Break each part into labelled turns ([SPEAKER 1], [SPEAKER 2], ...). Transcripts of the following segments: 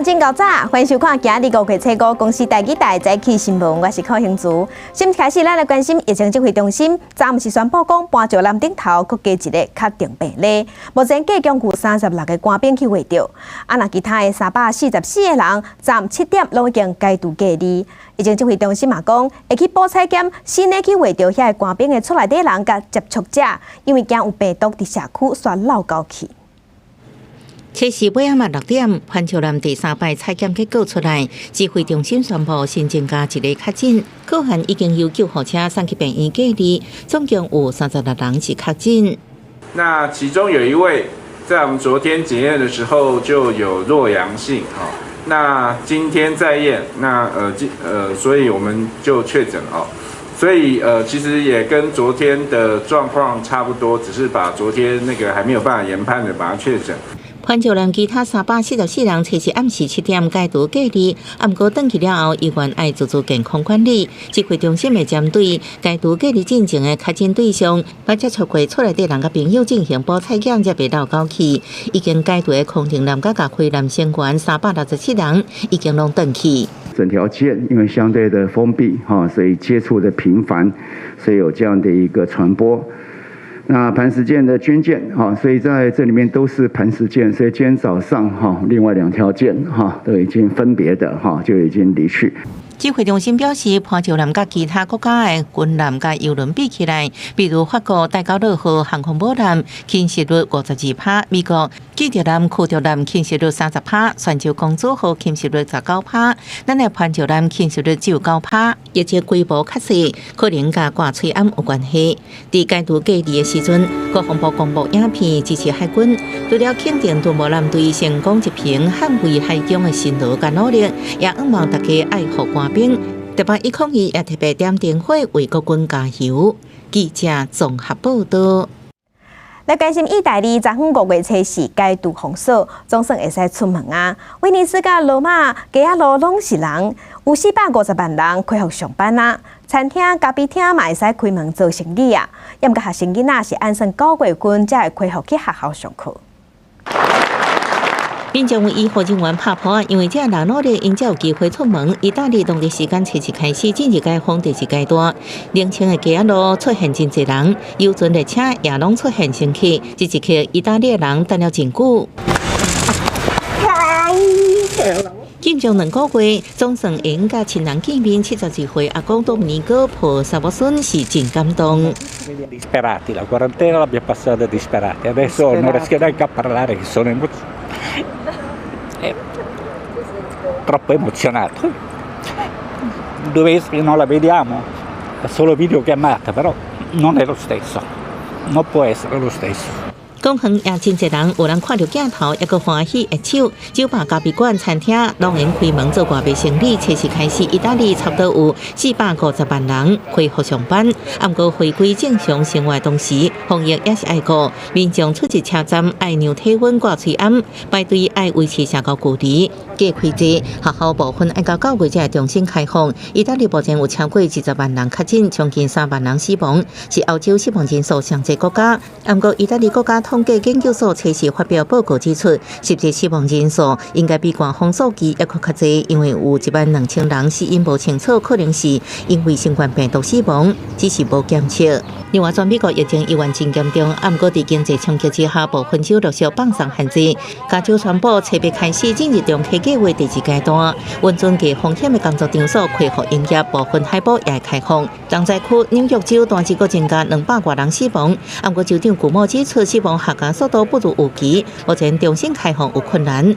[SPEAKER 1] 真𠢕早，歡迎收看今日五月初五公視台語台早起新聞，我是柯興竹。先開始，咱來關心疫情指揮中心，昨暗時宣布講，磐石艦頂頭閣加一个確定病例，目前計共有36個官兵去確著。啊，若其他的344個人，昨暗7點攏已經解除隔離。疫情指揮中心嘛講，會去補採檢新的去確著遐个官兵的厝內底人佮接觸者，因為驚有病毒佇社區紲漏交去。
[SPEAKER 2] 初四尾暗6點，潘石艦第三擺採檢結果出來，指揮中心宣布新增加一个確診，個案已經由救護車送去病院隔離，總共有36人是確診。
[SPEAKER 3] 那其中有一位在我們昨天檢驗的時候就有弱陽性，那今天再驗，那今所以我們就確診哦。所以其實也跟昨天的狀況差不多，只是把昨天那個還沒有辦法研判的把它確診。
[SPEAKER 2] 潘石艦其他344人，初四暗時7點解除隔離，毋過轉去了後，依然愛做做健康管理。指揮中心會針對解除隔離進前的確診對象，把接觸過厝內底人佮朋友進行補採檢，才袂漏交去。已經解除的空軍艦佮飛艦成員367人，已經攏轉去。
[SPEAKER 4] 整條艦因為相對的封閉，哈，所以接觸的頻繁，所以有這樣的一個傳播。那磐石艦的軍艦，哈，所以在這裡面都是磐石艦，所以今天早上哈，另外兩條艦哈都已經分別的哈就已經離去。
[SPEAKER 2] 指揮中心表示，潘石艦佮其他國家的軍艦佮郵輪比起來，比如法國戴高樂號航空母艦，侵蝕率52%；美國紀德艦、驅逐艦侵蝕率30%；泉州公主號侵蝕率19%。咱的潘石艦侵蝕率只有9%，疫情規模較細，可能佮掛喙罨有關係。佇解除隔離的時陣，國防部公布影片支持海軍，除了肯定敦睦艦隊成功執行捍衛海疆的辛勞佮努力，也向望大家愛護官兵。特別102也特別點燈火為國軍加油。記者綜合報道。
[SPEAKER 1] 來關心意大利昨昏五月初四解除封鎖，總算會使出門啊！威尼斯佮羅馬街仔路攏是人，有450萬人恢復上班啊！餐廳、咖啡廳嘛會使開門做生意啊！猶毋過學生囡仔是按算9月份才會恢復去學校上課。
[SPEAKER 2] 民眾有醫護人員拍噗仔，因為這人努力，𪜶才有機會出門。意大利當地時間初四開始進入解封第二階段，冷清的街仔路出現真濟人，遊船列車也攏出現乘客。這一刻，意大利人等了真久。緊張2個月，總算會用佮親人見面。72歲阿公多米尼哥抱查某孫是真感動。
[SPEAKER 5] Disperati, la quarantena l'abbiamo passata disperati, adesso non riesco neanche a parlare che sono troppo emozionato. 2 mesi non la vediamo, è solo videochiamata, però non è lo stesso, non può essere lo stesso.
[SPEAKER 2] 公園也真濟人，有人看著鏡頭，猶閣歡喜握手。酒吧、咖啡館、餐廳攏會開門做外賣生意。初四開始，意大利差不多有450萬人恢復上班。毋過回歸正常生活同時，防疫也是愛顧。民眾出入車站愛量體溫、掛喙罨，排隊愛維持社交距離。加開濟學校部分愛到9月才會重新開放。意大利目前有超過20萬人確診，將近3萬人死亡，是歐洲死亡人數上濟國家。毋過意大利國家統計研究所初四發表報告指出，實際死亡人數應該比官方數字猶閣較濟，因為有1萬2千人死因無清楚，可能是因為新冠病毒死亡，只是無檢測。另外，全美國疫情依然真嚴重，毋過佇經濟衝擊之下，部分州陸續放鬆限制。加州宣布初八開始進入重啟計畫第二階段，允准低風險的工作場所恢復營業，部分海埔也會開放。重災區紐約州單日閣增加200外人死亡，毋過州長古莫指出，死亡下降速度不如預期，目前重新開放有困難。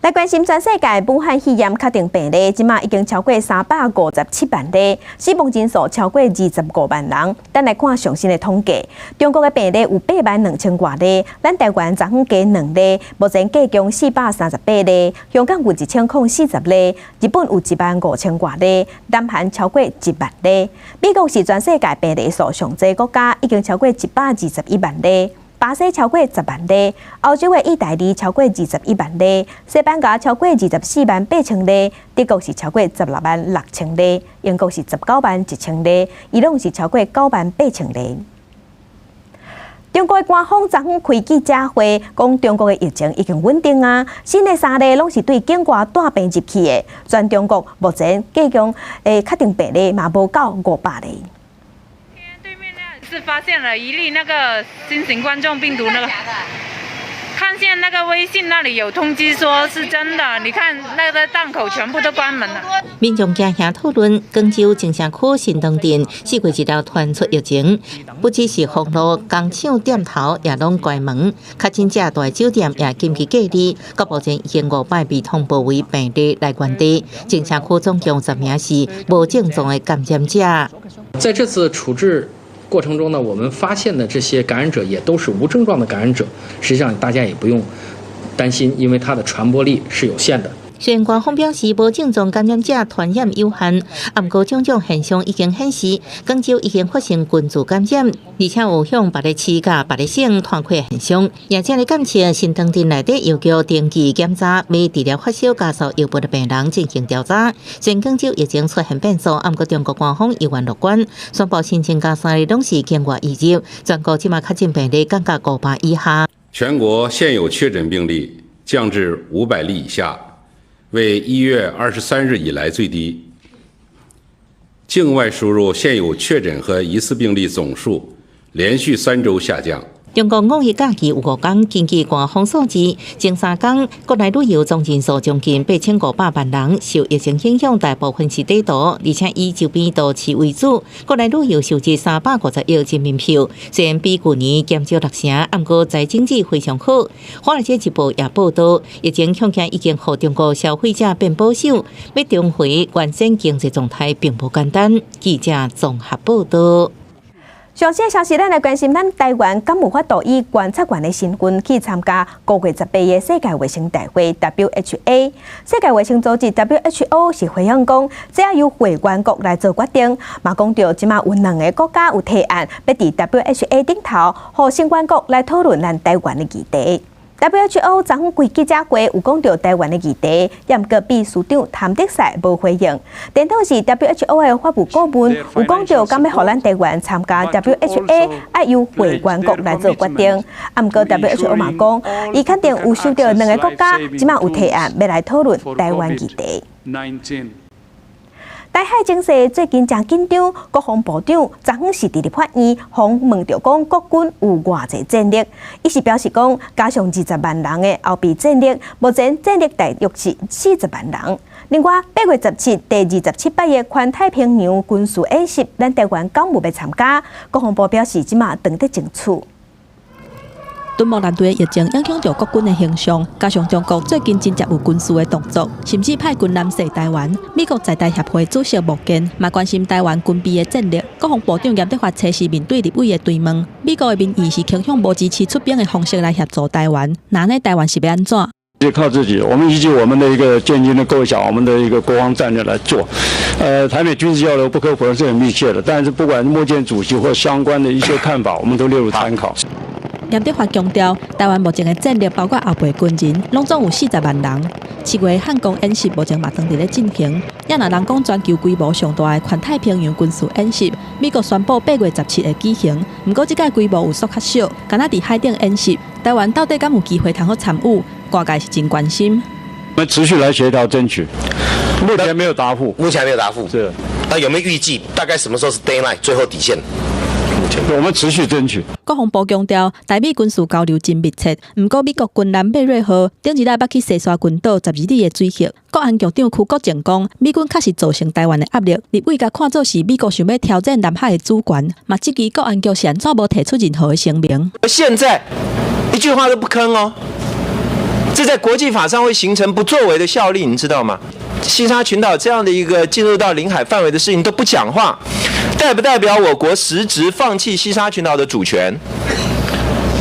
[SPEAKER 1] 來關心全世界武漢肺炎確定病例，這馬已經超過357萬例，死亡人數超過25萬人。咱來看上新的統計，中國的病例有8萬2千外例，咱台灣昨昏加2例，目前計共438例。香港有1040例，日本有1萬5千外例，南韓超過1萬例。美國是全世界病例數上濟國家，已經超過121萬例。巴西超過10萬例，歐洲的意大利超過21萬例，西班牙超過24萬8千例，德國是超過16萬6千例，英國是19萬1千例，伊朗是超過9萬8千例。中中國官方昨昏開記者會，講中國的疫情已經穩定啊，新的三例攏是對境外帶病入去的。全中國目前計共確定病例嘛無到500例。
[SPEAKER 6] 對面呢是發現了一例那個新型冠狀病毒那個。看見那個微信那裡有通知說是真的，你看那個檔口全部都關門了。
[SPEAKER 2] 民眾驚嚇討論，廣州增城區新塘鎮4月1日傳出疫情，不只是封路，工廠店頭也攏關門，確診者蹛酒店也緊急隔離。到目前已經五擺被通報為病例來源地。增城區總共10名是無症狀的感染者。
[SPEAKER 7] 在這次處置過程中呢，我們發現的這些感染者也都是無症狀的感染者。實際上，大家也不用擔心，因為它的傳播力是有限的。
[SPEAKER 2] 雖然官方表示無症狀感染者傳染有限，毋過種種現象已經顯示，廣州已經發生群聚感染，而且有向別个市佮別个省傳開現象。業者咧監測新塘鎮內底藥局定期檢查，欲治療發燒加掃藥物的病人進行調查。雖然廣州疫情出現變數，毋過中國官方猶原樂觀，宣布新增加三例攏是境外移入，全國這馬確診病例降到500以下。
[SPEAKER 8] 全國現有確診病例降至500例以下，為1月23日以來最低。境外輸入現有確診和疑似病例總數連續3週下降。
[SPEAKER 2] 中國五一假期有5天，根據官方數字，前3天國內旅遊總人數將近8500萬人，受疫情影響，大部分是短途，而且以周邊都市為主。國內旅遊收入350億人民幣，雖然比舊年減少六成，毋過財經濟非常好。華爾街日報也報道，疫情恐驚已經予中國消費者變保守，欲重回原先經濟狀態並無簡單。記者綜合報道。
[SPEAKER 1] 上新消息，咱來關心咱台灣敢有法度以觀察員的身份去參加5月18的世界衛生大會 WHA。世界衛生組織 WHO 是回應講，這要由會員國來做決定。嘛講著這馬有兩个國家有提案，欲佇 WHA 頂頭，予成員國來討論咱台灣的議題。WHO 昨昏開記者會有講著台灣的議題，也毋過秘書長譚德塞無回應。顛倒是 WHO 的法務顧問有講著，敢欲予咱台灣參加 WHA，愛由會員國來做決定。啊，毋過 WHO 嘛講，伊確定有收著兩个國家，這馬有提案欲來討論台灣議題。台海情勢最近誠緊張，國防部長昨昏是佇立法院，予問著講國軍有偌濟戰力，伊是表示講加上20萬人的後備戰力，目前戰力大約是40萬人。另外，8月17第27擺的環太平洋軍事演習，咱台灣敢有欲參加？國防部表示，這馬正佇爭取。
[SPEAKER 9] 敦睦艦隊的疫情影響著國軍的形象，加上中國最近真正有軍事的動作，甚至派軍艦襲台灣。美國在台協會主席莫健嘛關心台灣軍備的戰力。國防部長嚴德發初時面對立委的追問，美國的民意是傾向無支持出兵的方式來協助台灣。那呢，台灣是欲按怎？
[SPEAKER 10] 靠自己，我們依據我們的一個建軍的構想，我們的一個國防戰略來做。台美軍事交流不可否認是很密切的，但是不管莫健主席或相關的一些看法，我們都列入參考。
[SPEAKER 9] 嚴德發強調，台灣目前的戰力包括後備軍人，攏總有40萬人。7月漢光演習目前嘛正佇咧進行。也若人講全球規模上大的環太平洋軍事演習，美國宣布8月17會舉行，毋過這屆規模有縮較小，敢若佇海頂演習，台灣到底敢有機會通好參與？外界是真關心。
[SPEAKER 10] 我們持續來協調爭取，目前沒有答覆，
[SPEAKER 11] 目前還沒有答覆。
[SPEAKER 10] 是。
[SPEAKER 11] 那有沒有預計大概什麼時候是 deadline 最後底線？
[SPEAKER 10] 我們持續爭取。
[SPEAKER 9] 國防部強調，台美軍事交流真密切。毋過美國軍艦貝瑞號頂日來捌去西沙群島12里的水域。國安局長邱國正講，美軍確實造成台灣的壓力，立委共看做是美國想欲挑戰南海的主權，嘛質疑國安局是按怎無提出任何的聲明。
[SPEAKER 12] 現在一句話都不吭哦，這在國際法上會形成不作為的效力，你知道嗎？西沙群島這樣的一個進入到領海範圍的事情都不講話，代不代表我國實質放棄西沙群島的主權？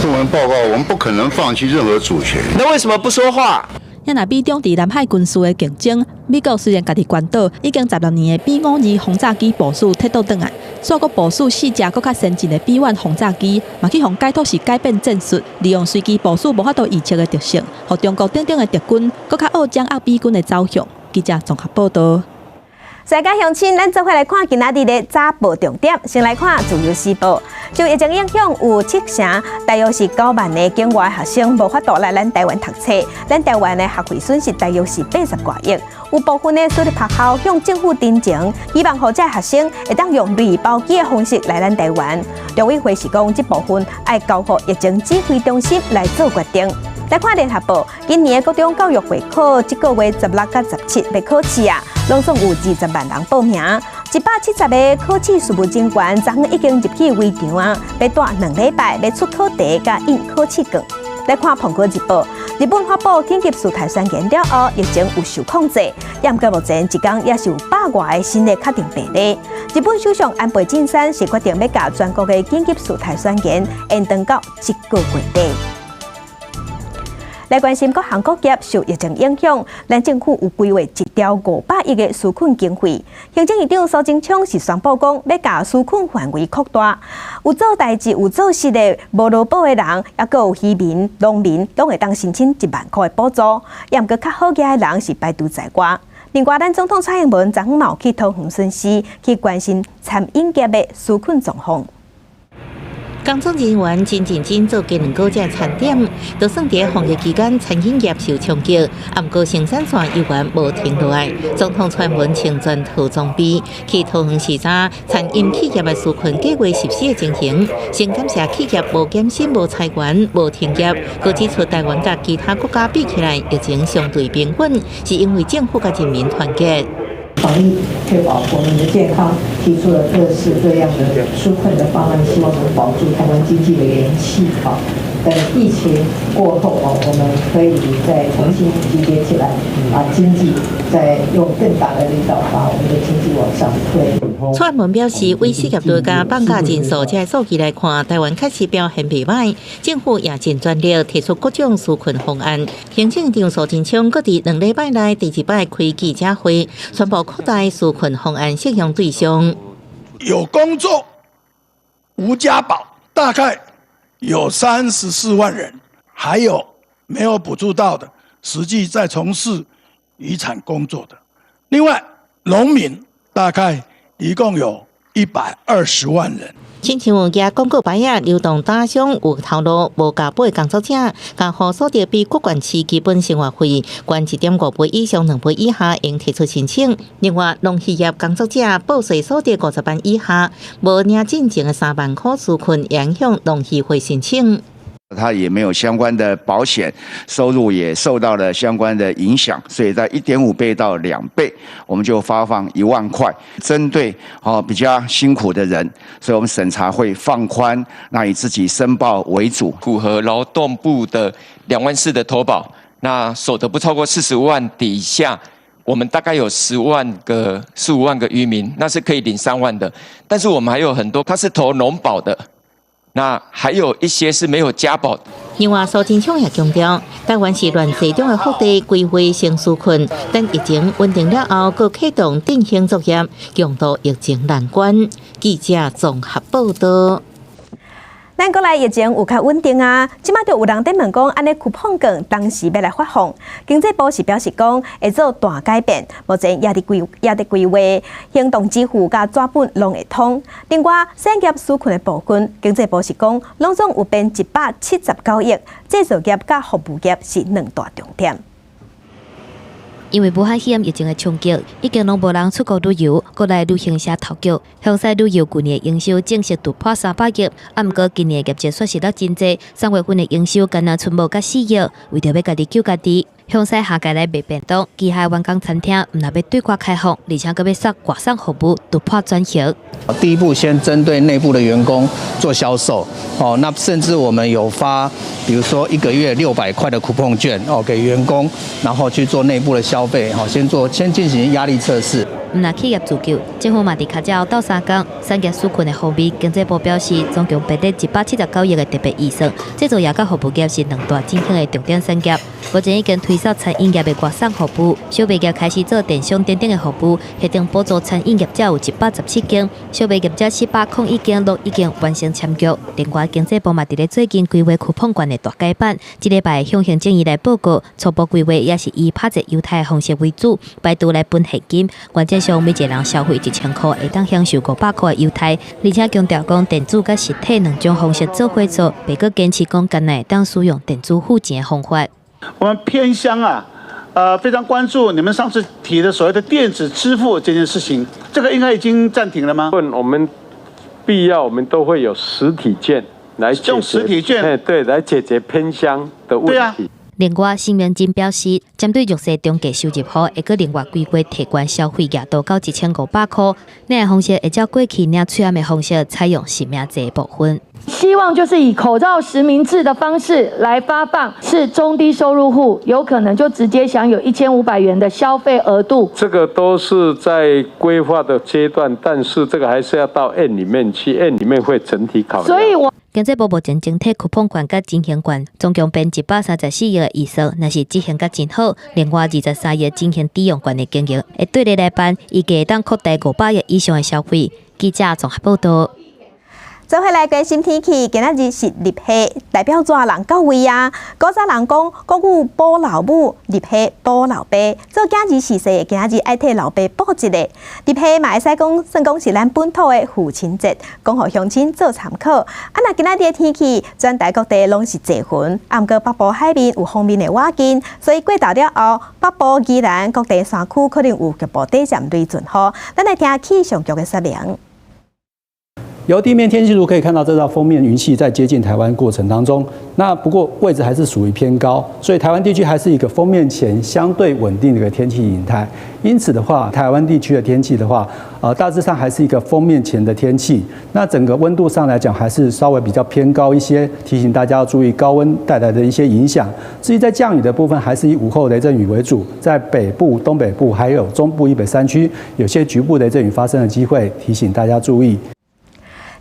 [SPEAKER 13] 新聞報告，我們不可能放棄任何主權。
[SPEAKER 12] 那為什麼不說話？
[SPEAKER 9] 也若美中佇南海軍事的競爭，美國雖然家己關島已經16年的 B-52轟炸機部署撤倒轉來，煞閣部署四架閣較先進的 B-1轟炸機，嘛去予解讀是改變戰術，利用隨機部署無法度預測的特性，予中國等等的敵軍閣較好掌握美軍的走向。記者綜合報道。
[SPEAKER 1] 世界鄉親，咱做伙來看今仔日的早報重點。先來看《自由時報》，受疫情影響，有七成，大約是9萬个境外學生無法度來咱台灣讀冊，咱台灣的學費損失大約是80外億。有部分的私立學校向政府陳情，希望予這學生會當用類包機的方式來咱台灣。陸委會是講，這部分愛交予疫情指揮中心來做決定。來看聯合報，今年的國中教育會考，這個月16佮17欲考試啊，攏總有20萬人報名。170個考試事務人員，昨昏已經入去圍場啊，欲蹛2禮拜，欲出考題佮印考試卷。來看《蘋果日報》，日本發布緊急事態宣言了後，疫情有受控制，毋過目前一工也是有百外个新的確診病例。日本首相安倍晉三是決定欲共全國的緊急事態宣言延長到這個月底。來關心各行各業受疫情影響，咱政府有規劃1兆500億的紓困經費。行政院長蘇貞昌是宣布講，欲共紓困範圍擴大，有做代誌、有做事的無勞保的人，抑閣有漁民、農民，攏會當申請1萬箍的補助。毋過較好額的人是排除在外。另外，咱總統蔡英文昨昏嘛有去桃園巡視，去關心餐飲業的紓困狀況。
[SPEAKER 2] 工作人員真認真做雞卵糕這餐點，就算佇防疫期間餐飲業受衝擊，毋過生產線猶原無停落來。總統蔡英文穿全套裝備去桃園視察餐飲企業的紓困計劃實施的情形，先感謝企業無減薪、無裁員、無停業，閣指出台灣佮其他國家比起來，疫情相對平穩，是因為政府佮人民團結。
[SPEAKER 14] 防疫確保國民的健康，提出了各式各樣的紓困的方案，希望能保住台灣經濟的元氣。好，等疫情過後哦，我們可以再重新集結起來，把經濟再用更大的力道把我們的經濟往上推。
[SPEAKER 2] 蔡英文表示，為失業率佮放假人數這數據來看，台灣確實表現袂䆀，政府也盡全力提出各種紓困方案。行政院長蘇貞昌閣佇2禮拜內第二擺開記者會，宣布擴大紓困方案適用對象。
[SPEAKER 15] 有工作無加保，大概有34萬人，還有沒有補助到的，實際在從事漁產工作的。另外，農民大概一共有120萬人。
[SPEAKER 2] 親像舉廣告牌仔、流動打商有頭路無加保的工作者，共予所得比各縣市基本生活費懸1.5倍以上2倍以下，應提出申請。另外，農漁業工作者報稅所得50萬以下，無領進前的3萬箍紓困，應向農漁會申請。
[SPEAKER 4] 他也沒有相關的保險，收入也受到了相關的影響，所以在1.5倍到2倍，我們就發放1萬塊，針對哦比較辛苦的人，所以我們審查會放寬，那以自己申報為主，
[SPEAKER 12] 符合勞動部的2萬4的投保，那所得不超過45萬底下，我們大概有10萬個、15萬個漁民，那是可以領3萬的，但是我們還有很多他是投農保的。那還有一些是沒有加保。
[SPEAKER 2] 另外，蘇貞昌也強調，台灣是亂世中的福地，規劃先紓困，等疫情穩定了後，閣啟動振興作業，共渡疫情難關。記者綜合報道。
[SPEAKER 1] 咱國內疫情有較穩定啊，這馬就有人佇問講，按呢쿠碰券當時欲來發放，經濟部是表示講會做大改變，目前也佇規劃行動支付佮紙本攏會通。另外，產業紓困的部分，經濟部是講攏總有編179億，製造業佮服務業是兩大重點。
[SPEAKER 16] 因為武漢肺炎疫情的衝擊，已經攏無人出國旅遊，國內旅行社頭腳，香西旅遊舊年營收正式突破300億，啊，毋過今年業績損失了真濟，3月份的營收干焦賰無佮4億，為著欲家己救家己，香西下屆來賣便當，旗下員工餐廳毋但欲對外開放，而且閣欲送外送服務，突破轉型。
[SPEAKER 17] 第一步先針對內部的員工做銷售，哦，那甚至我們有發，比如說一個月600塊的 coupon 券，哦，給員工，然後去做內部的消費，好，先做，先進行壓力測試。
[SPEAKER 16] 毋但企業自救，政府嘛佇較早鬥相共，產業紓困的方面，經濟部表示，總共編列179億的特別預算，製造業佮服務業是兩大振興的重點產業。目前已經推售餐飲業的外送服務，小賣業開始做電商等等的服務，核定補助餐飲業者有117間，小賣業者401間攏已經完成簽約。另外，經濟部嘛佇咧最近規劃쿠폰券的大改版，這禮拜向行政院來報告，初步規劃也是以拍折優待的方式為主，排除來分現金。原則上每一個人消費1000箍，會當享受500箍的優待，而且強調講電子佮實體兩種方式做伙做，袂閣堅持講干焦會當使用電子付錢的方法。
[SPEAKER 18] 我們偏鄉啊，非常關注你們上次提的所謂的電子支付這件事情，這個應該已經暫停了嗎？
[SPEAKER 19] 我們必要，我們都會有實體券來用
[SPEAKER 18] 實體券，
[SPEAKER 19] 對，來解決偏鄉的問題。
[SPEAKER 16] 另外，沈明金表示，針對弱勢中低收入戶，會閣另外規劃提懸消費額度到1500箍，領的方式會照過去領喙罨的方式，採用實名制的部分。
[SPEAKER 20] 希望就是以口罩實名制的方式來發放，是中低收入戶有可能就直接享有1500元的消費額度。
[SPEAKER 19] 這個都是在規劃的階段，但是這個還是要到院裡面去，院裡面會整體考量。
[SPEAKER 20] 所以我
[SPEAKER 16] 經濟部目前整體쿠폰券佮振興券總共編134億的預算，若是執行甲真好，另外23億振興抵用券的經營，會對咧來辦，預計會當擴大500億以上的消費。記者綜合報道。
[SPEAKER 1] 做伙來關心天氣，今仔日是立夏，代表熱人到位啊。古早人講國語補老母，立夏補老爸，做囝兒序細的今仔日愛替老爸補一下。立夏嘛會使講算講是咱本土的父親節，講予鄉親做參考。啊，若今仔日的天氣，全台各地攏是濟雲，啊，毋過北部海面有鋒面的倚近，所以過晝了後，北部宜蘭各地山區可能有局部短暫雷陣雨。咱來聽氣象局的說明。
[SPEAKER 21] 由地面天氣圖可以看到，這道鋒面雲系在接近台灣過程當中，那不過位置還是屬於偏高，所以台灣地區還是一個鋒面前相對穩定的一個天氣形態。因此的話，台灣地區的天氣的話，大致上還是一個鋒面前的天氣。那整個溫度上來講，還是稍微比較偏高一些，提醒大家要注意高溫帶來的一些影響。至於在降雨的部分，還是以午後雷陣雨為主，在北部、東北部還有中部以北山區，有些局部雷陣雨發生的機會，提醒大家注意。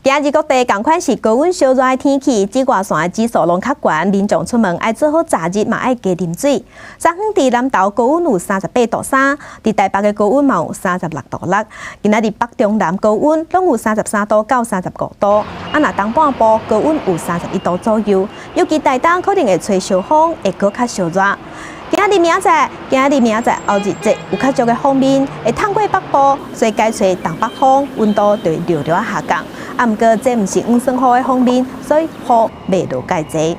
[SPEAKER 1] 今日各地仝款是高溫燒熱的天氣，紫外線的指數攏較懸，民眾出門愛做好遮熱，嘛愛加啉水。昨昏佇南投高溫有38.3度，佇台北的高溫嘛有36.6度。今仔日北中南高溫攏有33度到35度，啊若東半部高溫有31度左右。尤其台東可能會吹小風，會閣較燒熱。今仔日明仔載，今仔日明仔載後日節有較足的鋒面，會透過北部，所以改吹東北風，溫度就會略略下降。啊，毋過這毋是黃酸雨的鋒面，所以雨袂落蓋濟。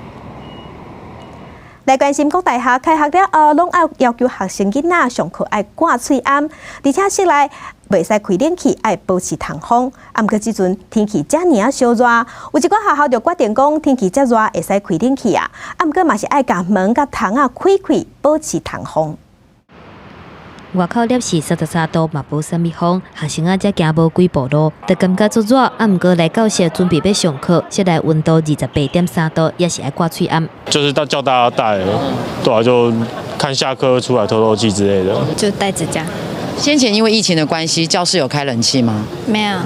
[SPEAKER 1] 來關心各大學開學了後，攏愛要求學生囡仔上課愛掛喙罨，而且室內袂使開冷氣，愛保持通風。啊，毋過這陣天氣遮爾仔燒熱，有一寡學校就決定講天氣遮熱會使開冷氣啊。啊，毋過嘛是愛共門佮窗仔開開，保持通風。
[SPEAKER 16] 外口攝氏33度嘛無啥物風，學生仔才行無幾步路，就感覺足熱。啊，毋過來教室準備欲上課，室內溫度28.3度，也是愛掛喙罨。
[SPEAKER 22] 就是到叫大家戴，對啊，就看下課出來透透氣之類的。
[SPEAKER 23] 就戴著這樣。
[SPEAKER 24] 先前因為疫情的關係，教室有開冷氣嗎？
[SPEAKER 23] 沒有。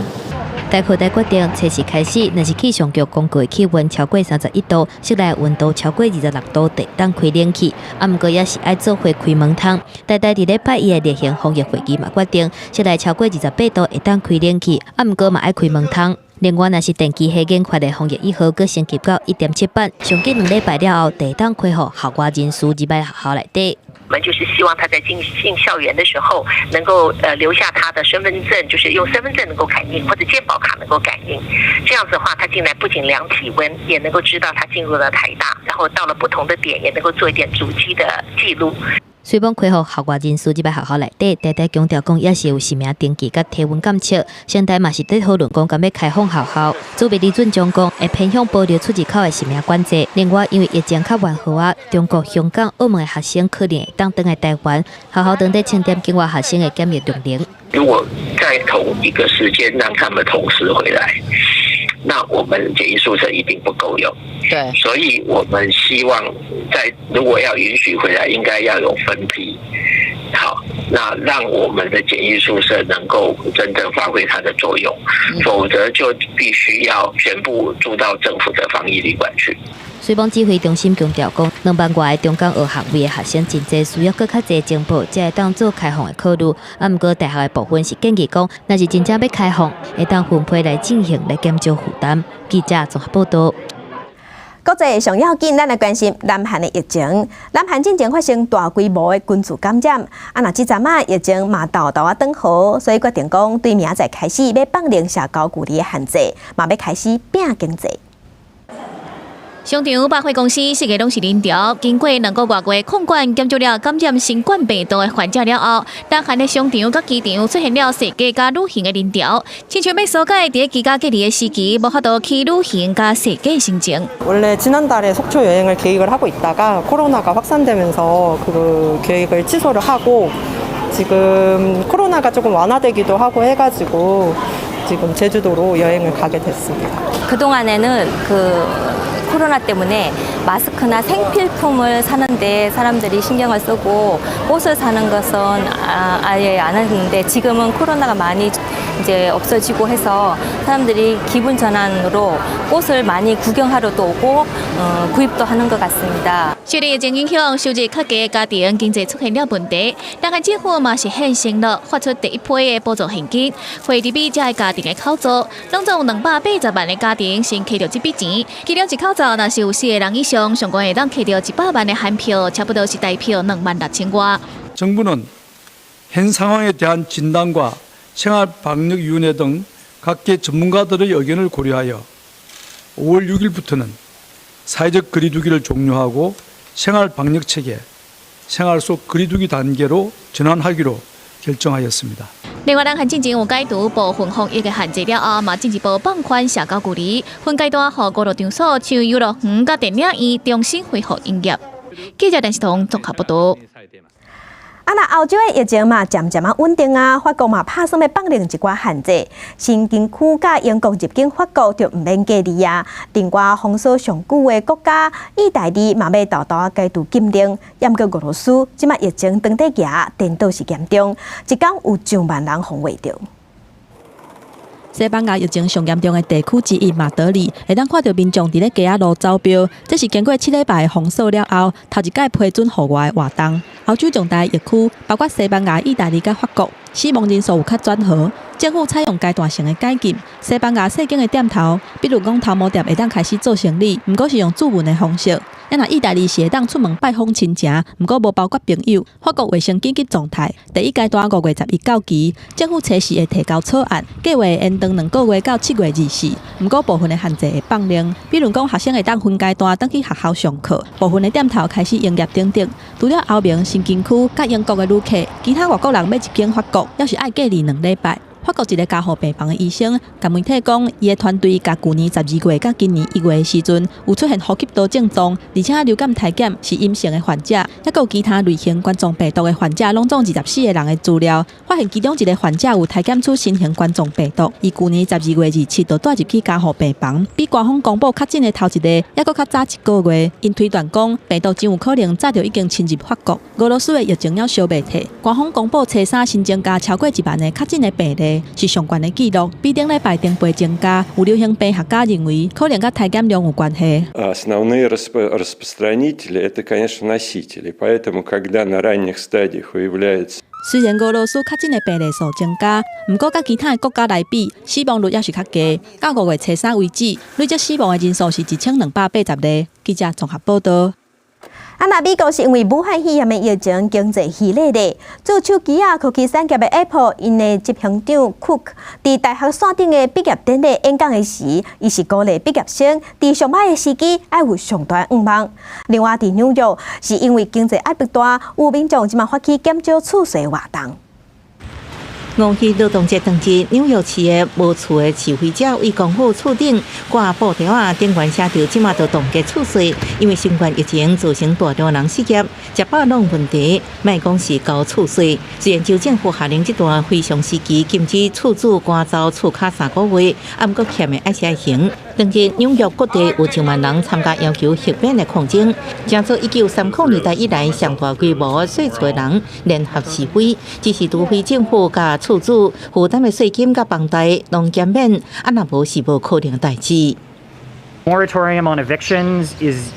[SPEAKER 16] 大學大決定，測試開始，若是氣象局公告的氣溫超過31度，室內溫度超過26度，就會當開冷氣。啊，毋過也是愛做伙開門窗。台大佇禮拜一的例行防疫會議嘛決定，室內超過28度會當開冷氣，啊，毋過嘛愛開門窗。另外，若是電機系研發的防疫一號，閣升級到1.7版，上緊2禮拜了後，就會當開放校外人士入來學校內底。
[SPEAKER 25] 我們就是希望他在進校園的時候，能夠留下他的身份證，就是用身份證能夠感應，或者健保卡能夠感應。這樣子的話，他進來不僅量體溫，也能夠知道他進入了台大，然後到了不同的點，也能夠做一點足跡的記錄。
[SPEAKER 16] 雖罔開放校外人士入來學校內底，台大強調講也是有實名登記佮體溫監測。現在嘛是佇討論講，敢欲開放學校。主秘李俊忠講，會偏向保留出入口的實名管制。另外，因為疫情較緩和啊，中國、香港、澳門的學生可能會當轉來台灣，學校當地清點境外學生的檢疫量能。
[SPEAKER 26] 如果在同一個時間讓他們同時回來，那我們檢疫宿舍一定不夠用。所以我們希望在如果要允許回來，應該要有分批。好，那讓我們的檢疫宿舍能夠真正發揮它的作用，否則就必須要全部住到政府的防疫旅館去。
[SPEAKER 16] 水防指揮中心強調講，2萬外个中港學學位的學生真濟，需要閣較濟情報，才會當做開放的考慮。啊，毋過大學的部分是建議講，若是真正欲開放，會當分批來進行，來減少負擔。記者綜合報道。
[SPEAKER 1] 國際上要緊，咱來關心南韓的疫情。南韓進前發生大規模的群聚感染，啊，若這陣仔疫情嘛沓沓仔轉好，所以決定講對明仔載開始欲放寬社交距離的限制，嘛欲開始拚經濟。
[SPEAKER 3] 商場、百貨公司四界攏是人潮。經過兩個外月控管，減少了感染新冠病毒的患者了後，南韓的商場佮機場出現了踅街佮旅行的人潮，親像欲紓解佇居家隔離的時期，無法度去旅行佮踅街心情。
[SPEAKER 5] 원래 지난달에 속초 여행을 계획을 하고 있다가 코로나가 확산되면서 그 계획을 취소를 하고 지금 코로나가 조금 완화되기도 하고 해가지고 지금 제주도로 여행을 가게 됐습니다.
[SPEAKER 6] 그동안에는 그 코로나 때문에 마스크나 생필품을 사는데 사람들이 신경을 쓰고 옷을 사는 것은 아예 안 했는데 지금은 코로나가 많이 이제 없어지고 해서 사람들이 기분 전환으로 꽃을 많이 구경하러도 오고 구입도 하는 것 같습니다.
[SPEAKER 3] 受疫情影響，收入較低的家庭經濟出現了問題。南韓政府嘛是現承諾發出第一批的補助現金，匯入予這个家庭的口座，攏總有280萬的家庭先揢著這筆錢。其中一口罩若是有四個人以上，上懸會當揢著100萬的韓票，差不多是台票26,000外。
[SPEAKER 7] 정부는 현 상황에 대한 진단과 생활방역위원회 등 각계 전문가들의 의견을 고려하여 5월 6일부터는 사회적 거리두기를 종료하고 생활방역체계, 생활 속 거리두기 단계로 전환하기로 결정하였습니다.
[SPEAKER 3] 另外，南韓進前有解除部分防疫的限制了後，嘛進一步放寬社交距離，分階段予娛樂場所，像遊樂園佮電影院重新恢復營業。記者電視台綜合報道。
[SPEAKER 1] 啊，若歐洲的疫情嘛，漸漸仔穩定啊，法國嘛拍算欲放寬一寡限制，申根區佮英國入境法國就毋免隔離啊。另外，封鎖上久的國家意大利嘛欲沓沓解除禁令，毋過俄羅斯這擺疫情當底行，顛倒是嚴重，一工有上萬人予穢著。
[SPEAKER 9] 西班牙疫情上嚴重的地區之一馬德里，會當看著民眾佇咧街仔路走標，這是經過7禮拜的封鎖了後，頭一擺批准戶外的活動。歐洲重大疫區，包括西班牙、意大利佮法國，死亡人數有較轉好。政府採用階段性的解禁，西班牙細間的店頭，比如講頭毛店會當開始做生理，毋過是用注文的方式。啊若意大利是會當出門拜訪親情，毋過無包括朋友。法國衛生緊急狀態，第一階段5月11到期，政府初時會提交草案，計劃延長2個月到7月24。毋過部分的限制會放寬，比如講學生會當分階段轉去學校上課，部分的店頭開始營業等等。除了歐盟申根區佮英國的旅客，其他外國人欲入境法國，猶是愛隔離2禮拜。法國一个加護病房的醫生，共媒體講，伊的團隊共舊年12月佮今年1月的時陣，有出現呼吸道症狀，而且流感篩檢是陰性的患者，抑閣有其他類型冠狀病毒的患者，攏總24個人的資料，發現其中一个患者有篩檢出新型冠狀病毒，伊舊年12月27就帶入去加護病房，比官方公布確診的頭一個，抑閣較早一個月。𪜶推斷講，病毒真有可能早就已經侵入法國。俄羅斯的疫情猶燒袂退，官方公布初三新增加超過1萬個確診的病例，是上懸的紀錄，比頂禮拜成倍增加。有流行病學家認為，可能佮篩檢量有關係。
[SPEAKER 19] Основные распространители это, конечно, носители. Поэтому, когда на ранних стадиях выявляется
[SPEAKER 9] 雖然俄羅斯確診的病例數增加，毋過佮其他的國家來比，死亡率猶是較低。到5月初三為止，累計死亡的人數是1280個。記者綜合報道。
[SPEAKER 1] 啊，若美國是因為武漢肺炎的疫情經濟疲累咧，做手機仔科技產業的 Apple，𪜶的執行長 Cook 佇大學線頂的畢業典禮演講的時，伊是鼓勵畢業生佇上歹的時機愛有上大願望。另外，佇紐約是因為經濟壓力大，有民眾這馬發起減少厝稅活動。
[SPEAKER 2] 五一勞動節當日，紐約市的無厝的示威者對公府厝頂掛布條仔，頂懸寫著這馬就凍結厝稅，因為新冠疫情造成大量人失業，食飽攏問題，莫講是交厝稅。雖然州政府下令這段非常時期禁止厝主趕走厝跤3個月，啊，毋過欠的還是愛還。當日紐約各地有上萬人參加要求赦免的抗爭，成做1930年代以來上大規模稅厝人聯合示威，支持除非政府佮厝主負擔的稅金佮房貸攏減免，啊若無是無可能的代誌。
[SPEAKER 8] Moratorium on evictions is,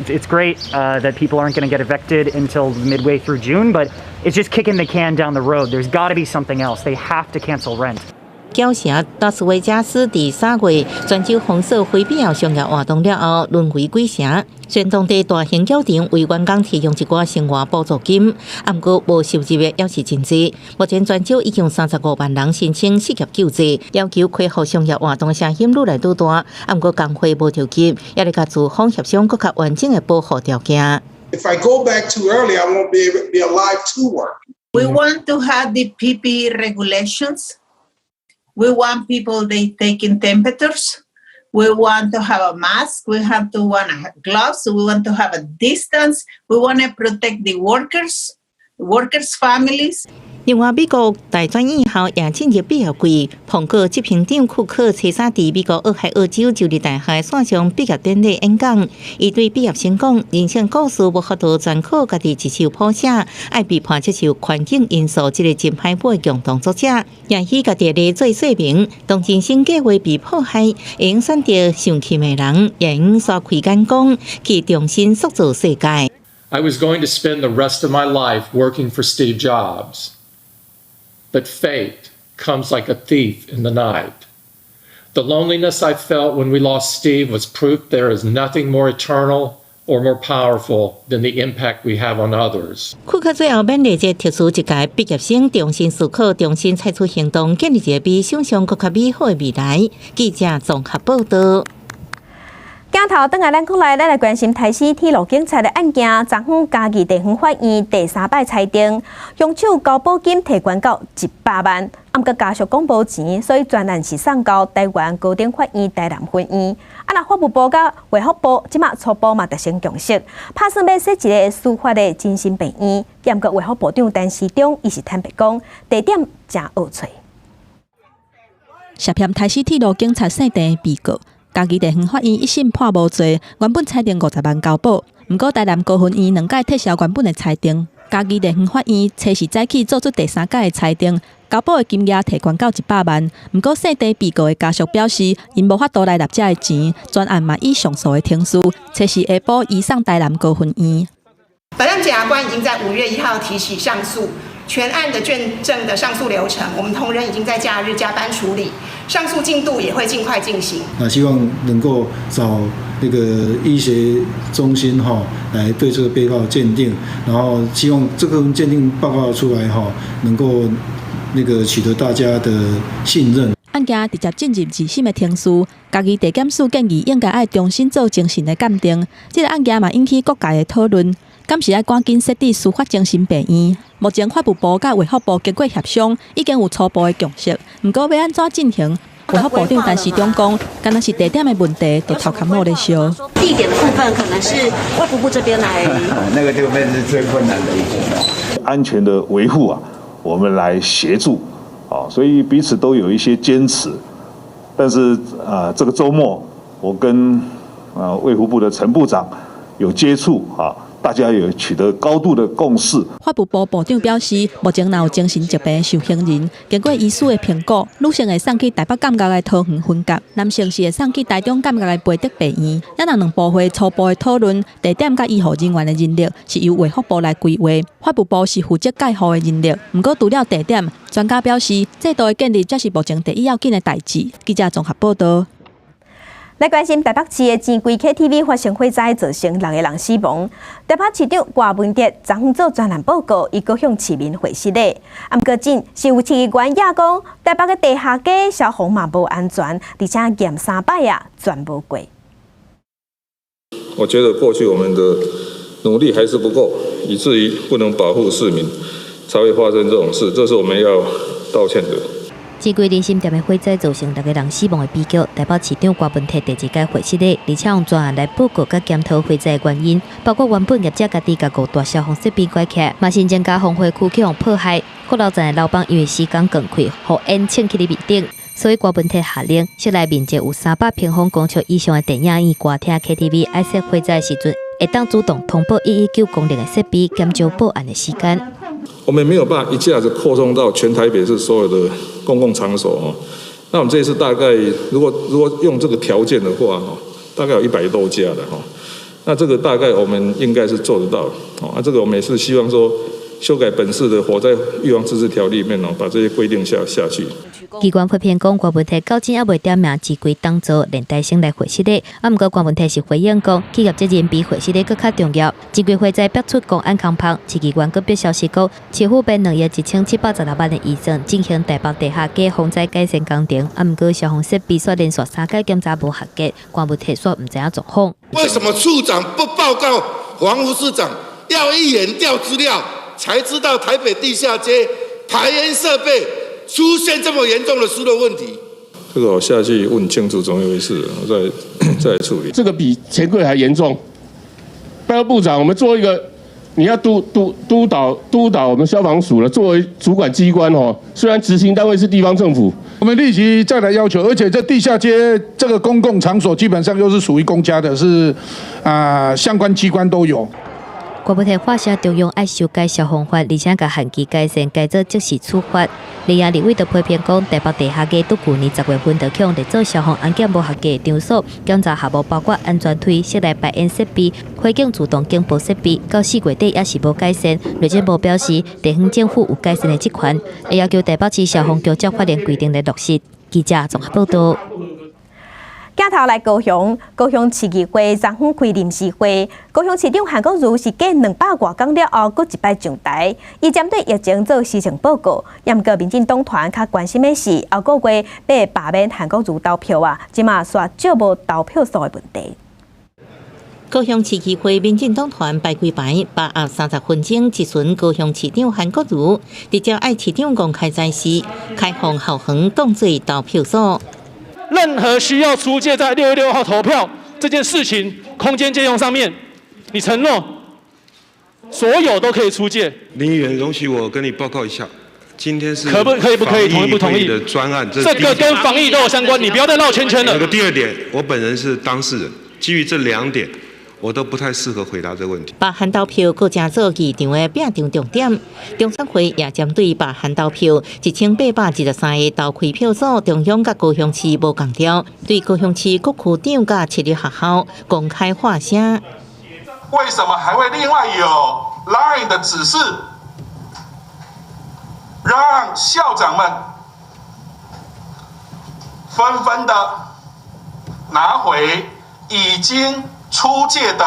[SPEAKER 8] it's great that people aren't going to get evicted until midway through June, but it's just kicking the can down the road. There's got to be something else. They have to cancel rent.
[SPEAKER 2] 繳城拉斯維加斯佇3月全州紅色非必要商業活動了後，淪為鬼城。雖然當地大型繳場為員工提供一寡生活補助金，啊毋過無收入的猶是真濟。目前全州已經有35萬人申請失業救濟，要求恢復商業活動的聲音愈來愈大。啊毋過工會無著急，猶咧共資方協商閣較完整的保護條件。
[SPEAKER 10] If I go back too early, I won't be alive to work.
[SPEAKER 11] We want to have the PPE regulations. We want people they taking temperatures. We want to have a mask. We have to want to have gloves. We want to have a distance. We want to protect the workers, workers' families.
[SPEAKER 2] 另外，美國大專院校也進入畢業季。蘋果執行長庫克初三佇美國俄亥俄州州立大學線上畢業典禮演講，伊對畢業生講：人生故事無法度全靠家己一手譜寫，愛被迫接受環境因素。這个真歹母的共同作者，也許家己咧做說明，當人生計劃被破壞，會用選擇受氣的人，也會用開眼光去重新塑造世界。
[SPEAKER 13] I was going to spend the rest of my life working for Steve Jobs. But fate comes like a thief in the night. The loneliness I felt when we lost Steve was proof there is nothing more eternal or more powerful than the impact we have on others.
[SPEAKER 2] 庫克最後勉勵這特殊一屆畢業生重新思考、重新採取行動，建立一個比想象閣較美好的未來。記者綜合報導。
[SPEAKER 1] 鏡頭轉來咱國內，咱來關心台西鐵路警察的案件。昨昏嘉義地方法院第三擺裁定，兇手交保金提懸到100萬，啊，毋過家屬講無錢，所以全案是送交台灣高等法院台南分院。啊，若法務部佮衛福部這馬初步嘛達成共識，拍算欲設一個司法的精神病院。毋過衛福部長陳時中伊是坦白講，地點誠惡揣。
[SPEAKER 9] 涉嫌台西鐵路警察姓鄭的被告。嘉義地方法院一審判無罪，原本裁定50萬交保，毋過台南高分院兩擺撤銷原本的裁定。嘉義地方法院初四早起做出第三改的裁定，交保的金額提懸到100萬。毋過姓鄭被告的家屬表示，𪜶無法度來納這个錢，全案嘛以上訴的程序，初四下晡移送台南高分院。
[SPEAKER 14] 本案檢察官已經在5月1號提起上訴，全案的卷證的上訴流程，我們同仁已經在假日加班處理，上訴進度也會盡快進行。
[SPEAKER 23] 那希望能夠找那個醫學中心哈來對這個被告鑑定，然後希望這個鑑定報告出來哈，能夠那個取得大家的信任。
[SPEAKER 9] 案件直接進入二審的程序，嘉義地檢署建議應該愛重新做精神的鑑定，這个案件嘛引起各界的討論。敢是愛趕緊設置司法精神病院？目前法務部佮衛福部經過協商，已經有初步的共識。毋過欲按怎進行？衛福部長陳時中講，敢若是地點的問題，就頭殼某咧燒。
[SPEAKER 27] 地點的部分可能是衛福部這邊來。
[SPEAKER 4] 那個這邊是最困難的一個。
[SPEAKER 28] 安全的維護啊，我們來協助啊，所以彼此都有一些堅持。但是啊，這個週末我跟啊衛福部的陳部長有接觸啊。大家有取得高度的共識。
[SPEAKER 9] 法務部部長表示，目前若有精神疾病受刑人，經過醫師的評估，女性會送去台北監獄的桃園分監，男性是會送去台中監獄的培德病院。猶若兩部會初步的討論，地點佮醫護人員的人力是由衛福部來規劃，法務部是負責介護的人力。毋過除了地點，專家表示，制度的建立才是目前第一要緊的代誌。記者綜合報導。
[SPEAKER 1] 來關心台北市的錢櫃 KTV 發生火災，造成六个人死亡。台北市長柯文哲昨昏做專欄報告，伊閣向市民回失禮。啊，毋過陣是有市議員也講，台北的地下街消防嘛無安全，而且驗三擺啊，全無過。
[SPEAKER 29] 我覺得過去我們的努力還是不夠，以至於不能保護市民，才會發生這種事，這是我們要道歉的。
[SPEAKER 16] 錢櫃點心店的火災造成六个人死亡的悲劇，台北市長柯文哲第二屆會失禮，而且用專案來報告佮檢討火災的原因，包括原本業者家己共五大消防設備關起來，嘛申請加防火區去予破壞。閣樓層的樓房因為時間關開，予煙衝去咧面頂。所以柯文哲下令，室內面積有300平方公尺以上的電影院、歌廳、KTV，愛設火災時陣，會當主動通報119功能的設備，減少報案的時間。
[SPEAKER 29] 我們沒有辦法一下子擴充到全台北市所有的公共場所哦。那我們這次大概，如果用這個條件的話，大概有100多家的哈。那這個大概我們應該是做得到。哦，那這個我們也是希望說，修改本市的火災預防自治條例裡面哦，把這些規定下去。
[SPEAKER 16] 機關批評講，柯文哲到今猶未點名指揮當做連帶性來火熄的。啊，毋過柯文哲是回應講，企業責任比火熄的閣較重要。根據火災逼出公安空拍，市議員閣表消息講，市府編2億1716萬的預算進行台北地下街防災改善工程。啊，毋過消防設備煞連續三擺檢查無合格，柯文哲煞毋知影狀況。
[SPEAKER 12] 為什麼處長不報告黃副市長，要議員調資料，才知道台北地下街排煙設備出現這麼嚴重的疏漏問題？
[SPEAKER 29] 這個我下去問清楚怎麼一回事，我再處理。
[SPEAKER 15] 這個比錢櫃還嚴重。拜託部長，我們做一個，你要督導我們消防署了，作為主管機關哦，雖然執行單位是地方政府，
[SPEAKER 17] 我們立即再來要求，而且這地下街這個公共場所基本上又是屬於公家的，是啊，相關機關都有。
[SPEAKER 16] 柯文哲發聲中央愛修改消防法，而且共限期改善，改做即時處罰。立院立委就批評講，台北地下街佇舊年10月份就予列做消防安檢無合格的場所，檢查項目包括安全梯、室內排煙設備、火警自動警報設備，到4月底猶是無改善。內政部表示，地方政府有改善的職權，會要求台北市消防局照法令規定來落實。記者綜合報道。
[SPEAKER 1] 鏡頭來高雄，高雄市議會昨昏開臨時會，高雄市長韓國瑜是隔200外工了後，閣一擺上台，伊針對疫情做施政報告。毋過民進黨團較關心的是，後個月欲罷免韓國瑜投票啊，這馬煞照無投票數的問題。
[SPEAKER 2] 高雄市議會民進黨團排幾排，把握30分鐘質詢高雄市長韓國瑜，直接愛市長公開指示，開放後園當做投票所。
[SPEAKER 18] 任何需要出借在6月6號投票這件事情，空間借用上面，你承諾所有都可以出借。
[SPEAKER 20] 林議員，容許我跟你報告一下，今天是
[SPEAKER 18] 可不可以？不可以？同意不同意？
[SPEAKER 20] 的專案，
[SPEAKER 18] 這個跟防疫都有相關，你不要再繞圈圈了。
[SPEAKER 20] 那個第二點，我本人是當事人，基於這兩點，我都不太適合回答這個問題。
[SPEAKER 2] 罷韓投票閣成做議場的拼場重點，中選會也針對罷韓投票1823個投開票所，中央佮高雄市無仝調，對高雄市各區長佮市立學校公開發聲。
[SPEAKER 21] 為什麼還會另外有 LINE 的指示，讓校長們紛紛的拿回已經出借的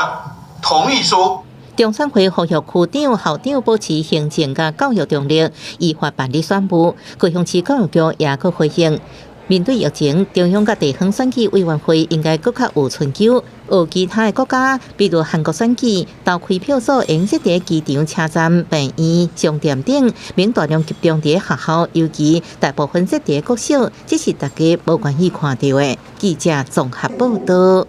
[SPEAKER 21] 同意書。
[SPEAKER 2] 中選會呼籲區長、校長保持行政佮教育中立，依法辦理選務。高雄市教育局也閣回應，面對疫情，中央佮地方選舉委員會應該閣較有春秋。學其他的國家，比如韓國選舉，投開票所應設佇機場、車站、病院、商店等，免大量集中佇學校，尤其大部分設佇國小，這是大家無願意看著的。記者綜合報道。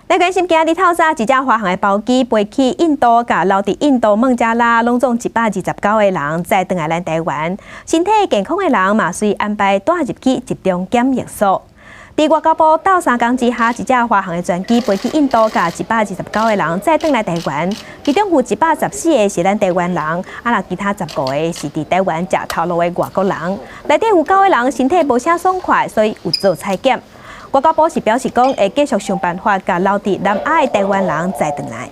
[SPEAKER 1] 來關心今日透早，一隻華航的包機飛去印度，共留佇印度孟加拉，攏總129個人載轉來咱台灣。身體健康的人嘛，隨安排帶入去集中檢疫所。佇外交部鬥相共之下，一隻華航的專機飛去印度，共129個人載轉來台灣。其中有114個是咱台灣人，啊，若其他15個是佇台灣食頭路的外國人。內底有9個人身體無啥爽快，所以有做採檢。外交部是表示講，會繼續想辦法，共留佇南亞的台灣人載轉來。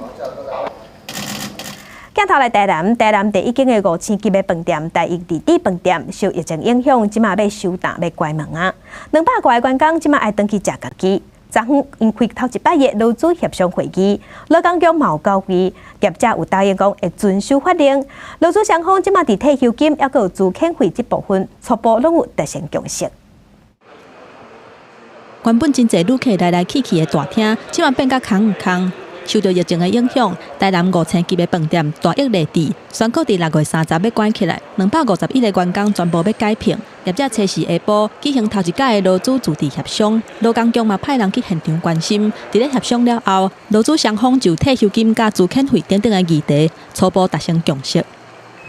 [SPEAKER 1] 鏡頭來台南，台南第一間的五星級的飯店台一麗致飯店，受疫情影響，這馬欲收檔欲關門啊！200外個員工這馬愛轉去食家己。昨昏𪜶開頭一擺的勞資協商會議，勞工局嘛有到位，業者有答應講會遵守法令。勞資雙方這馬佇退休金猶閣有資遣費這部分，初步攏有達成共識。
[SPEAKER 9] 原本真濟旅客來來去去的大廳，這馬變甲空空。受著疫情的影響，台南五星級的飯店大益麗致宣告佇6月30欲關起來，251個員工全部欲解聘。業者初四下晡舉行頭一擺的勞資自治協商，勞工局嘛派人去現場關心。佇咧協商了後，勞資雙方就退休金佮資遣費等等的議題初步達成共識。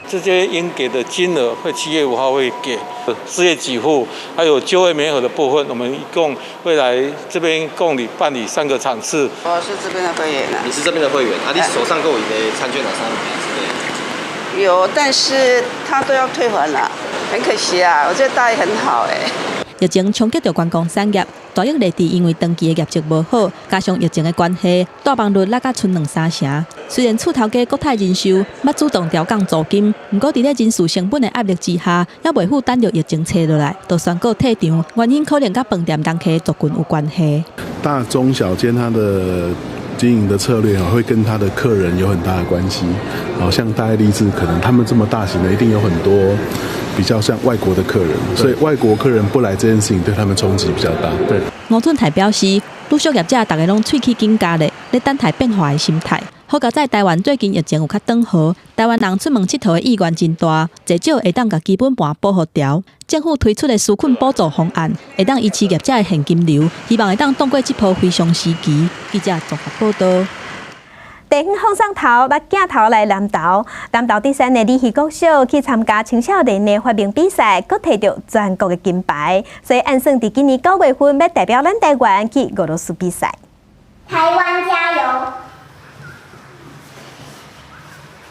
[SPEAKER 3] 這些應給的金額會7月5號會給失業給付，還有就業媒合的部分，我們一共會來這邊共理辦理三個場次。
[SPEAKER 5] 我是這邊的會員啊。
[SPEAKER 6] 你是這邊的會員啊？你手上閣有的餐券哪三之類？
[SPEAKER 5] 有，但是他都要退還了，很可惜啊！我覺得大益很好哎。
[SPEAKER 9] 疫情衝擊著觀光產業，大益麗地因為長期的業績無好，加上疫情的關係，倒房率落甲賰兩三成。雖然厝頭家國泰人壽捌主動調降租金，毋過佇咧人事成本的壓力之下，猶袂赴等著疫情吹落來，就宣告退場。原因可能佮飯店人客族群有關係。
[SPEAKER 7] 大中小間，它的經營的策略會跟他的客人有很大的關係。好像大益麗致，可能他們這麼大型的，一定有很多比較像外國的客人，所以外國客人不來這件事情對他們衝擊比較大。對。
[SPEAKER 9] 吳俊泰表示，旅宿業者逐家攏喙齒緊咬咧，咧等待變化的心態。好佳哉台灣最近疫情有較轉好，台灣人出門𨑨迌的意願真大，濟少會當共基本盤保護牢。政府推出的紓困補助方案，會當維持業者的現金流，希望會當擋過這波非常時期。記者綜合報導。
[SPEAKER 1] 地方放送頭，把鏡頭來南投，南投竹山的李希國小去參加青少年的發明比賽，閣提著全國的金牌，所以按算佇今年9月份欲代表咱台灣去俄羅斯比賽。
[SPEAKER 19] 台灣加油！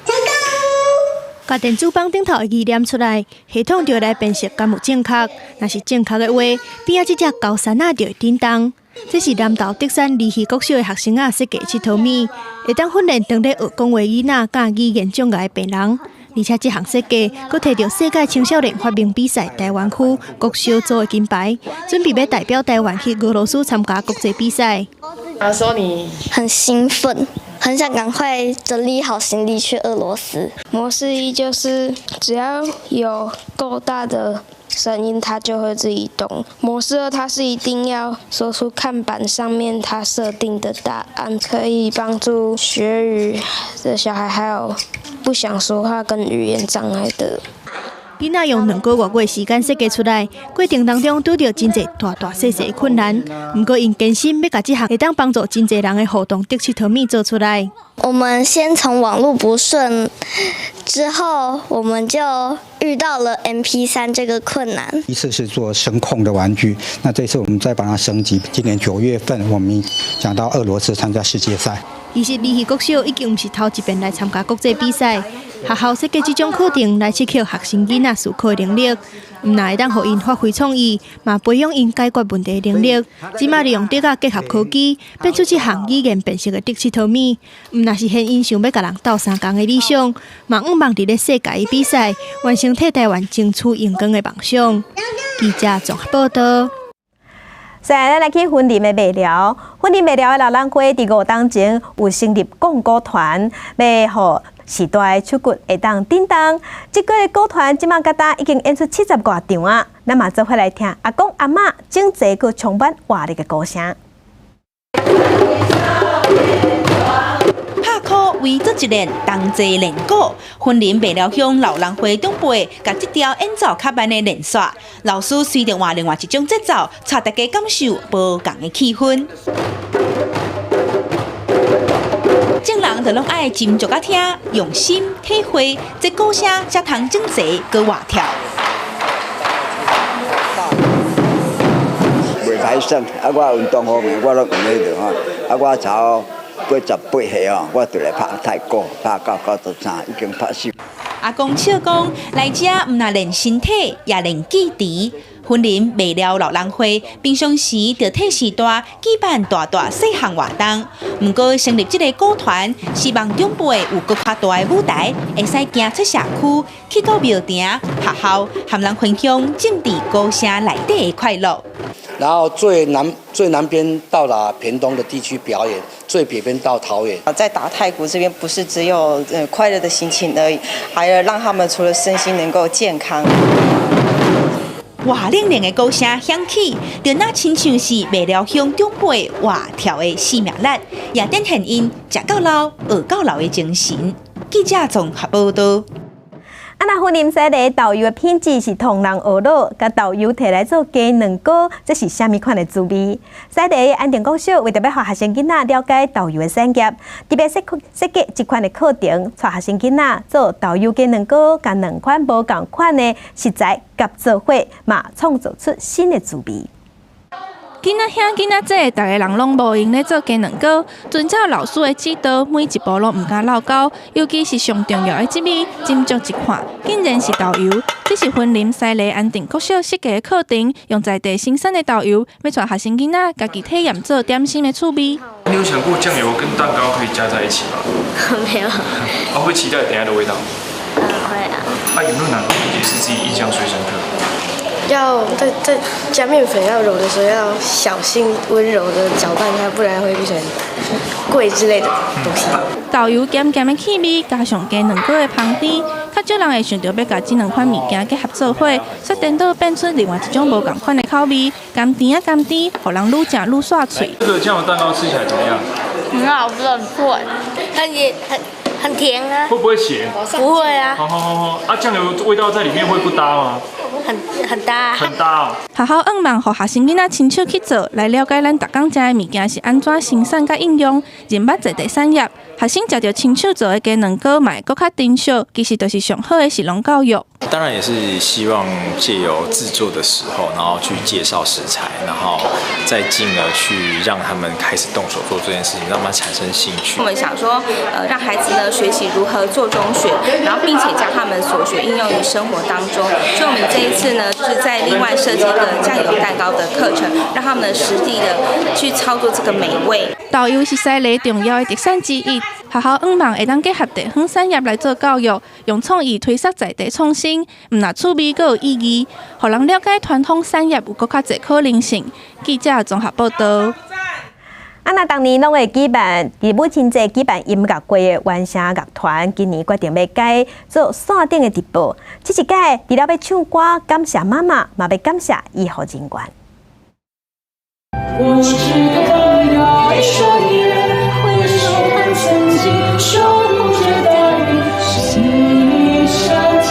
[SPEAKER 19] 成功！
[SPEAKER 22] 共電子板頂頭的字念出來，系統就會來辨識敢有正確。若是正確的話，邊仔這隻高山仔就會振動。這是南投竹山離溪國小的學生仔設計𨑨迌物，會當訓練當咧學講話囡仔佮語言障礙的病人。而且這項設計，閣提著世界青少年發明比賽台灣區國小組的金牌，準備欲代表台灣去俄羅斯參加國際比賽。
[SPEAKER 24] 那時候你
[SPEAKER 25] 很興奮，很想趕快整理好行李去俄羅斯。
[SPEAKER 24] 模式一就是只要有夠大的聲音，它就會自己動。模式二，它是一定要說出看板上面它設定的答案，可以幫助學語的小孩，還有不想說話跟語言障礙的。
[SPEAKER 22] 囡仔用2個外月時間設計出來，過程當中拄著真濟大大細細的困難，毋過𪜶堅信欲共這項會當幫助真濟人的互動竹𨑨迌物做出來。
[SPEAKER 25] 我們先從網路不順，之後我們就遇到了 MP3 這個困難。
[SPEAKER 26] 一次是做聲控的玩具，那這次我們再把它升級。今年9月份，我們講到俄羅斯參加世界賽。
[SPEAKER 22] 其實離溪國小已經毋是頭一遍來參加國際比賽，學校設計這種課程來測試學生囡仔思考的能力，毋但會當予𪜶發揮創意，嘛培養𪜶解決問題的能力。這馬利用竹仔結合科技，變出這項語言辨識的竹𨑨迌物，毋但實現𪜶想欲共人鬥相共的理想，嘛向望佇咧世界比賽完成替台灣爭取榮光的夢想。記者綜合報導。
[SPEAKER 1] 再來，咱來去雲林的麥寮，雲林麥寮的老人會佇5冬前有成立講鼓團，欲予時代手骨會當振動。這個鼓團這馬甲今已經演出70外場啊！咱嘛做伙來聽阿公阿嬤整齊閣充滿活力的鼓聲。
[SPEAKER 30] 拍鼓圍做一練，同齊練鼓。雲林麥寮鄉老人會長輩，共這條演奏較慢的連線，老師隨著換另外一種節奏，帶大家感受無仝的氣氛。眾人就攏愛斟酌甲聽，用心體會，這鼓聲才通整齊閣活跳。
[SPEAKER 31] 袂歹耍，啊！我運動方面我攏用彼個吼，啊！我從88歲哦，我就來拍太鼓，拍到93，已經拍死。
[SPEAKER 30] 阿公笑講，來遮毋但練身體，也練記憶。雲林麥寮老人會平常時就替時代舉辦大大細項活動，毋過成立這个鼓團，希望長輩有閣較大的舞台，會使行出社區，去到廟埕、學校，和人分享浸佇鼓聲內底的快樂。
[SPEAKER 32] 然後最南邊到達屏東的地區表演，最北邊到桃園。
[SPEAKER 33] 在打太鼓這邊，不是只有快樂的心情而已，還要讓他們除了身心能夠健康。
[SPEAKER 30] 活靈靈的鼓聲響起，就若親像是麥寮鄉長輩活跳的生命力，也展現𪜶食到老、學到老的精神。記者綜合報導。
[SPEAKER 1] 啊，啊，若雲林西螺豆油的品質是予人呵咾，共豆油提來做雞卵糕，這是啥物款的滋味？西螺安定國小為著欲予學生囡仔了解豆油的產業，特別設計這款的課程，帶學生囡仔做豆油雞卵糕，共兩款無仝款的食材夾做伙，嘛創造出新的滋味。
[SPEAKER 4] 囡仔兄、囡仔姐，逐个人攏無閒咧做雞卵糕，遵照老師的指導，每一步攏毋敢落勾，尤其是上重要的這味，斟酌一看，竟然是豆油。這是雲林西螺安定國小設計的課程，用在地生產的豆油，欲帶學生囡仔家己體驗做點心的趣味。
[SPEAKER 8] 你有想過醬油跟蛋糕可以加在一起嗎？
[SPEAKER 19] 沒有。
[SPEAKER 8] 啊，會期待等下的味道？
[SPEAKER 19] 會啊。
[SPEAKER 8] 啊，有沒有哪個環節是自己印象最深刻？
[SPEAKER 10] 要在加麵粉要揉的時候，要小心溫柔的攪拌它，不然會變成粿之類的東西。
[SPEAKER 4] 豆油鹹鹹的氣味，加上雞卵糕的芳甜，較少人會想著欲共這兩款物件結合做伙，煞顛倒變出另外一種無仝款的口味，甘甜啊甘甜，予人愈食愈煞喙。
[SPEAKER 8] 這個醬油蛋糕吃起來怎麼樣？
[SPEAKER 19] 很好吃，很脆，很很很甜啊。
[SPEAKER 8] 會不會鹹？
[SPEAKER 19] 不會啊。
[SPEAKER 8] 好好好好，啊，醬油味道在裡面會不搭嗎？
[SPEAKER 19] 很搭。
[SPEAKER 8] 很搭哦。
[SPEAKER 4] 學校向望予學生囡仔親手去做，來了解咱逐工食的物件是按怎生產佮應用，認捌在地產業。學生食著親手做的雞卵糕，嘛會閣較珍惜，其實就是上好的食農教育。
[SPEAKER 11] 當然也是希望借由製作的時候，然後去介紹食材，然後再進而去讓他們開始動手做這件事情，讓他們產生興趣。
[SPEAKER 12] 我們想說，讓孩子呢學習如何做中學，然後並且將他們所學應用於生活當中。所以，我們這一次呢，就是在另外設計一個醬油蛋糕的課程，讓他們實地的去操作這個美味。
[SPEAKER 4] 豆油是西螺重要的特產之一，學校向望會當結合地方產業來做教育，用創意推捒在地創新，毋但趣味，閣有意義，予人了解傳統產業有閣較濟可能性。記者綜合報道。
[SPEAKER 1] 啊，若逐年攏會舉辦佇母親節舉辦音樂會的原聲樂團，今年決定欲改做線頂的直播。這一屆除了欲唱歌感謝媽媽，嘛欲感謝醫護人員。
[SPEAKER 13] 我只得有一雙眼，回首看曾經守護著大雨，心上天。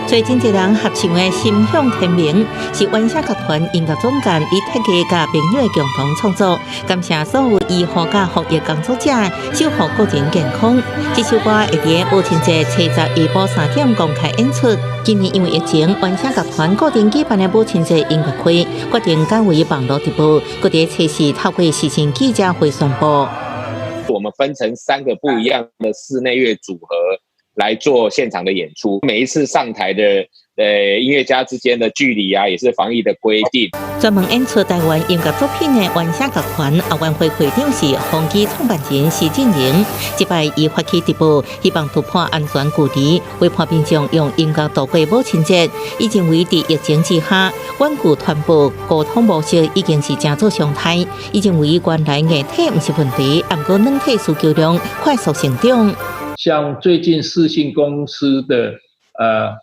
[SPEAKER 2] 最近這人合唱的《心向天明》是原聲樂團音樂總監以特技佮朋友的共同創作，感謝所有醫護佮防疫工作者，守護個人健康。這首歌會佇母親節初十下晡3點公開演出。今年因為疫情，原聲樂團固定舉辦的母親節音樂會決定改為網路直播，閣佇初四透過視訊記者會宣布。
[SPEAKER 14] 我們分成三個不一樣的室內樂組合來做現場的演出，每一次上台的音樂家之間的距離啊，也是防疫的規定。
[SPEAKER 2] 專門演出台灣音樂作品的原聲樂團後援會會長是宏基創辦人施振榮，這擺伊發起直播，希望突破安全距離，為伴民眾用音樂度過母親節。伊認為佇疫情之下，遠距傳播溝通模式已經是成做常態。伊認為原來硬體毋是問題，毋過軟體需求量快速成長。
[SPEAKER 15] 像最近視訊公司的，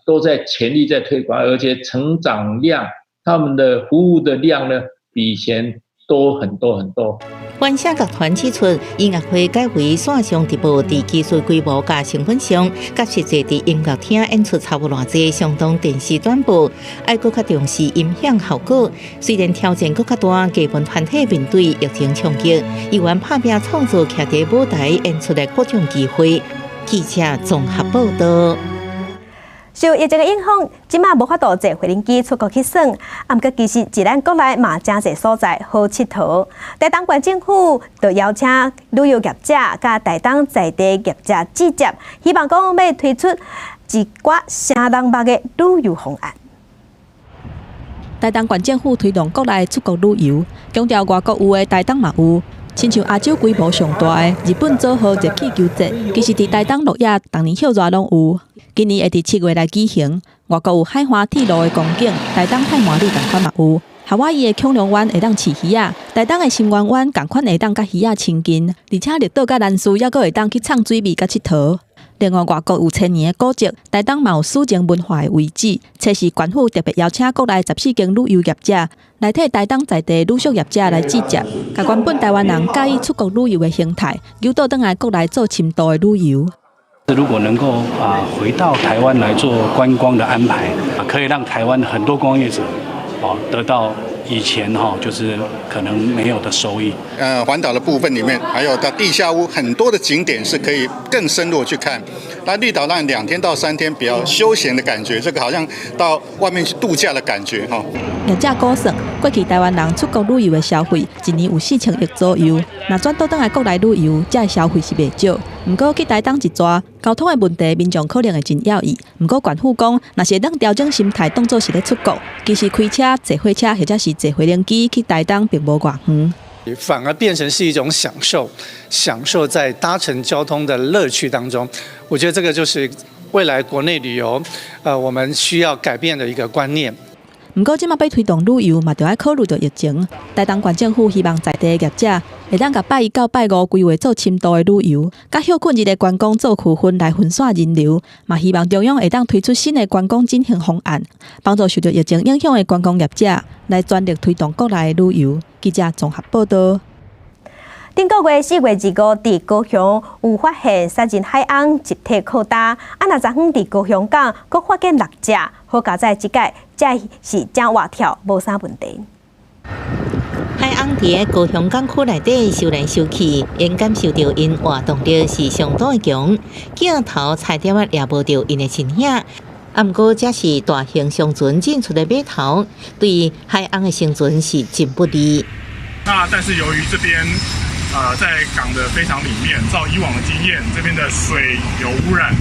[SPEAKER 15] 都在全力在推廣，而且成長量，他們的服務的量呢，比以前多很多很多。
[SPEAKER 2] 原聲樂團指出，音樂會改為線上直播，佇技術規模佮成本上，佮實際佇音樂廳演出差無偌濟，相當電視轉播，愛閣較重視音響效果。雖然挑戰閣較大，基本團體面對疫情衝擊，依然拍拚創造徛佇舞台演出的各種機會。記者綜合報道。
[SPEAKER 1] 受疫情的影響，這馬無法度坐飛行機出國去耍。啊，毋過其實佇咱國內嘛誠濟所在好𨑨迌。台東縣政府就邀請旅遊業者佮台東在地業者集結，希望講欲推出一寡啥人捌的旅遊方案。
[SPEAKER 9] 台東縣政府推動國內出國旅遊，強調外國有的台東嘛有。親像亞洲規模上大的日本佐賀熱氣球節，其實佇台東鹿野逐年歇熱攏有。今年會佇7月來舉行。外國有海環鐵路的光景，台東太麻里仝款嘛有。夏威夷的恐龍灣會當飼魚仔，台東的深淵灣仝款會當佮魚仔親近，而且綠島佮蘭嶼猶閣會當去藏水味佮𨑨迌。另外，外國有千年的古蹟，台東嘛有史前文化的遺址。初四縣府特別邀請國內14間旅遊業者來替台東在地旅宿業者來集結，共原本台灣人佮意出國旅遊的形態，誘導轉來國內做深度的旅遊。
[SPEAKER 3] 如果能夠啊回到台灣來做觀光的安排，可以讓台灣很多觀光業者哦得到以前哈就是可能沒有的收益。
[SPEAKER 5] 環島的部分裡面，還有到地下屋很多的景點是可以更深入去看。那綠島讓2天到3天比較休閒的感覺，這個好像到外面去度假的感覺哈。
[SPEAKER 9] 業者估算，過去台灣人出國旅遊的消費，一年有4000億左右。若轉倒轉來國內旅遊，這个消費是袂少。毋過去台東一逝，交通的問題，民眾可能會真猶豫。毋過縣府講，若是會當調整心態，當做是咧出國，其實開車、坐火車或者是坐飛行機去台東，並無偌遠。
[SPEAKER 6] 反而變成是一種享受，享受在搭乘交通的樂趣當中。我覺得這個就是未來國內旅遊，我們需要改變的一個觀念。
[SPEAKER 9] 毋過，這馬欲推動旅遊嘛，著愛考慮著疫情。台東縣政府希望在地業者會當共拜一到拜五規劃做深度的旅遊，共歇睏日的觀光做區分來分散人流。嘛，希望中央會當推出新的觀光振興方案，幫助受著疫情影響的觀光業者來全力推動國內的旅遊。記者綜合報道。
[SPEAKER 1] 頂個月4月25，佇高雄有發現殺人海鰪集體擴大，啊，若昨昏佇高雄港閣發現六隻，好佳哉這擺這是正活跳，無啥問題。
[SPEAKER 2] 海鰪佇高雄港區內底游來游去，𪜶感受著𪜶活動力是相當的強，鏡頭差點仔掠無著𪜶的身影。啊，毋過這是大型商船進出的碼頭，對海鰪的生存是真不利。
[SPEAKER 7] 那但是由於這邊，在港的非常裡面，照以往的經驗，這邊的水有污染，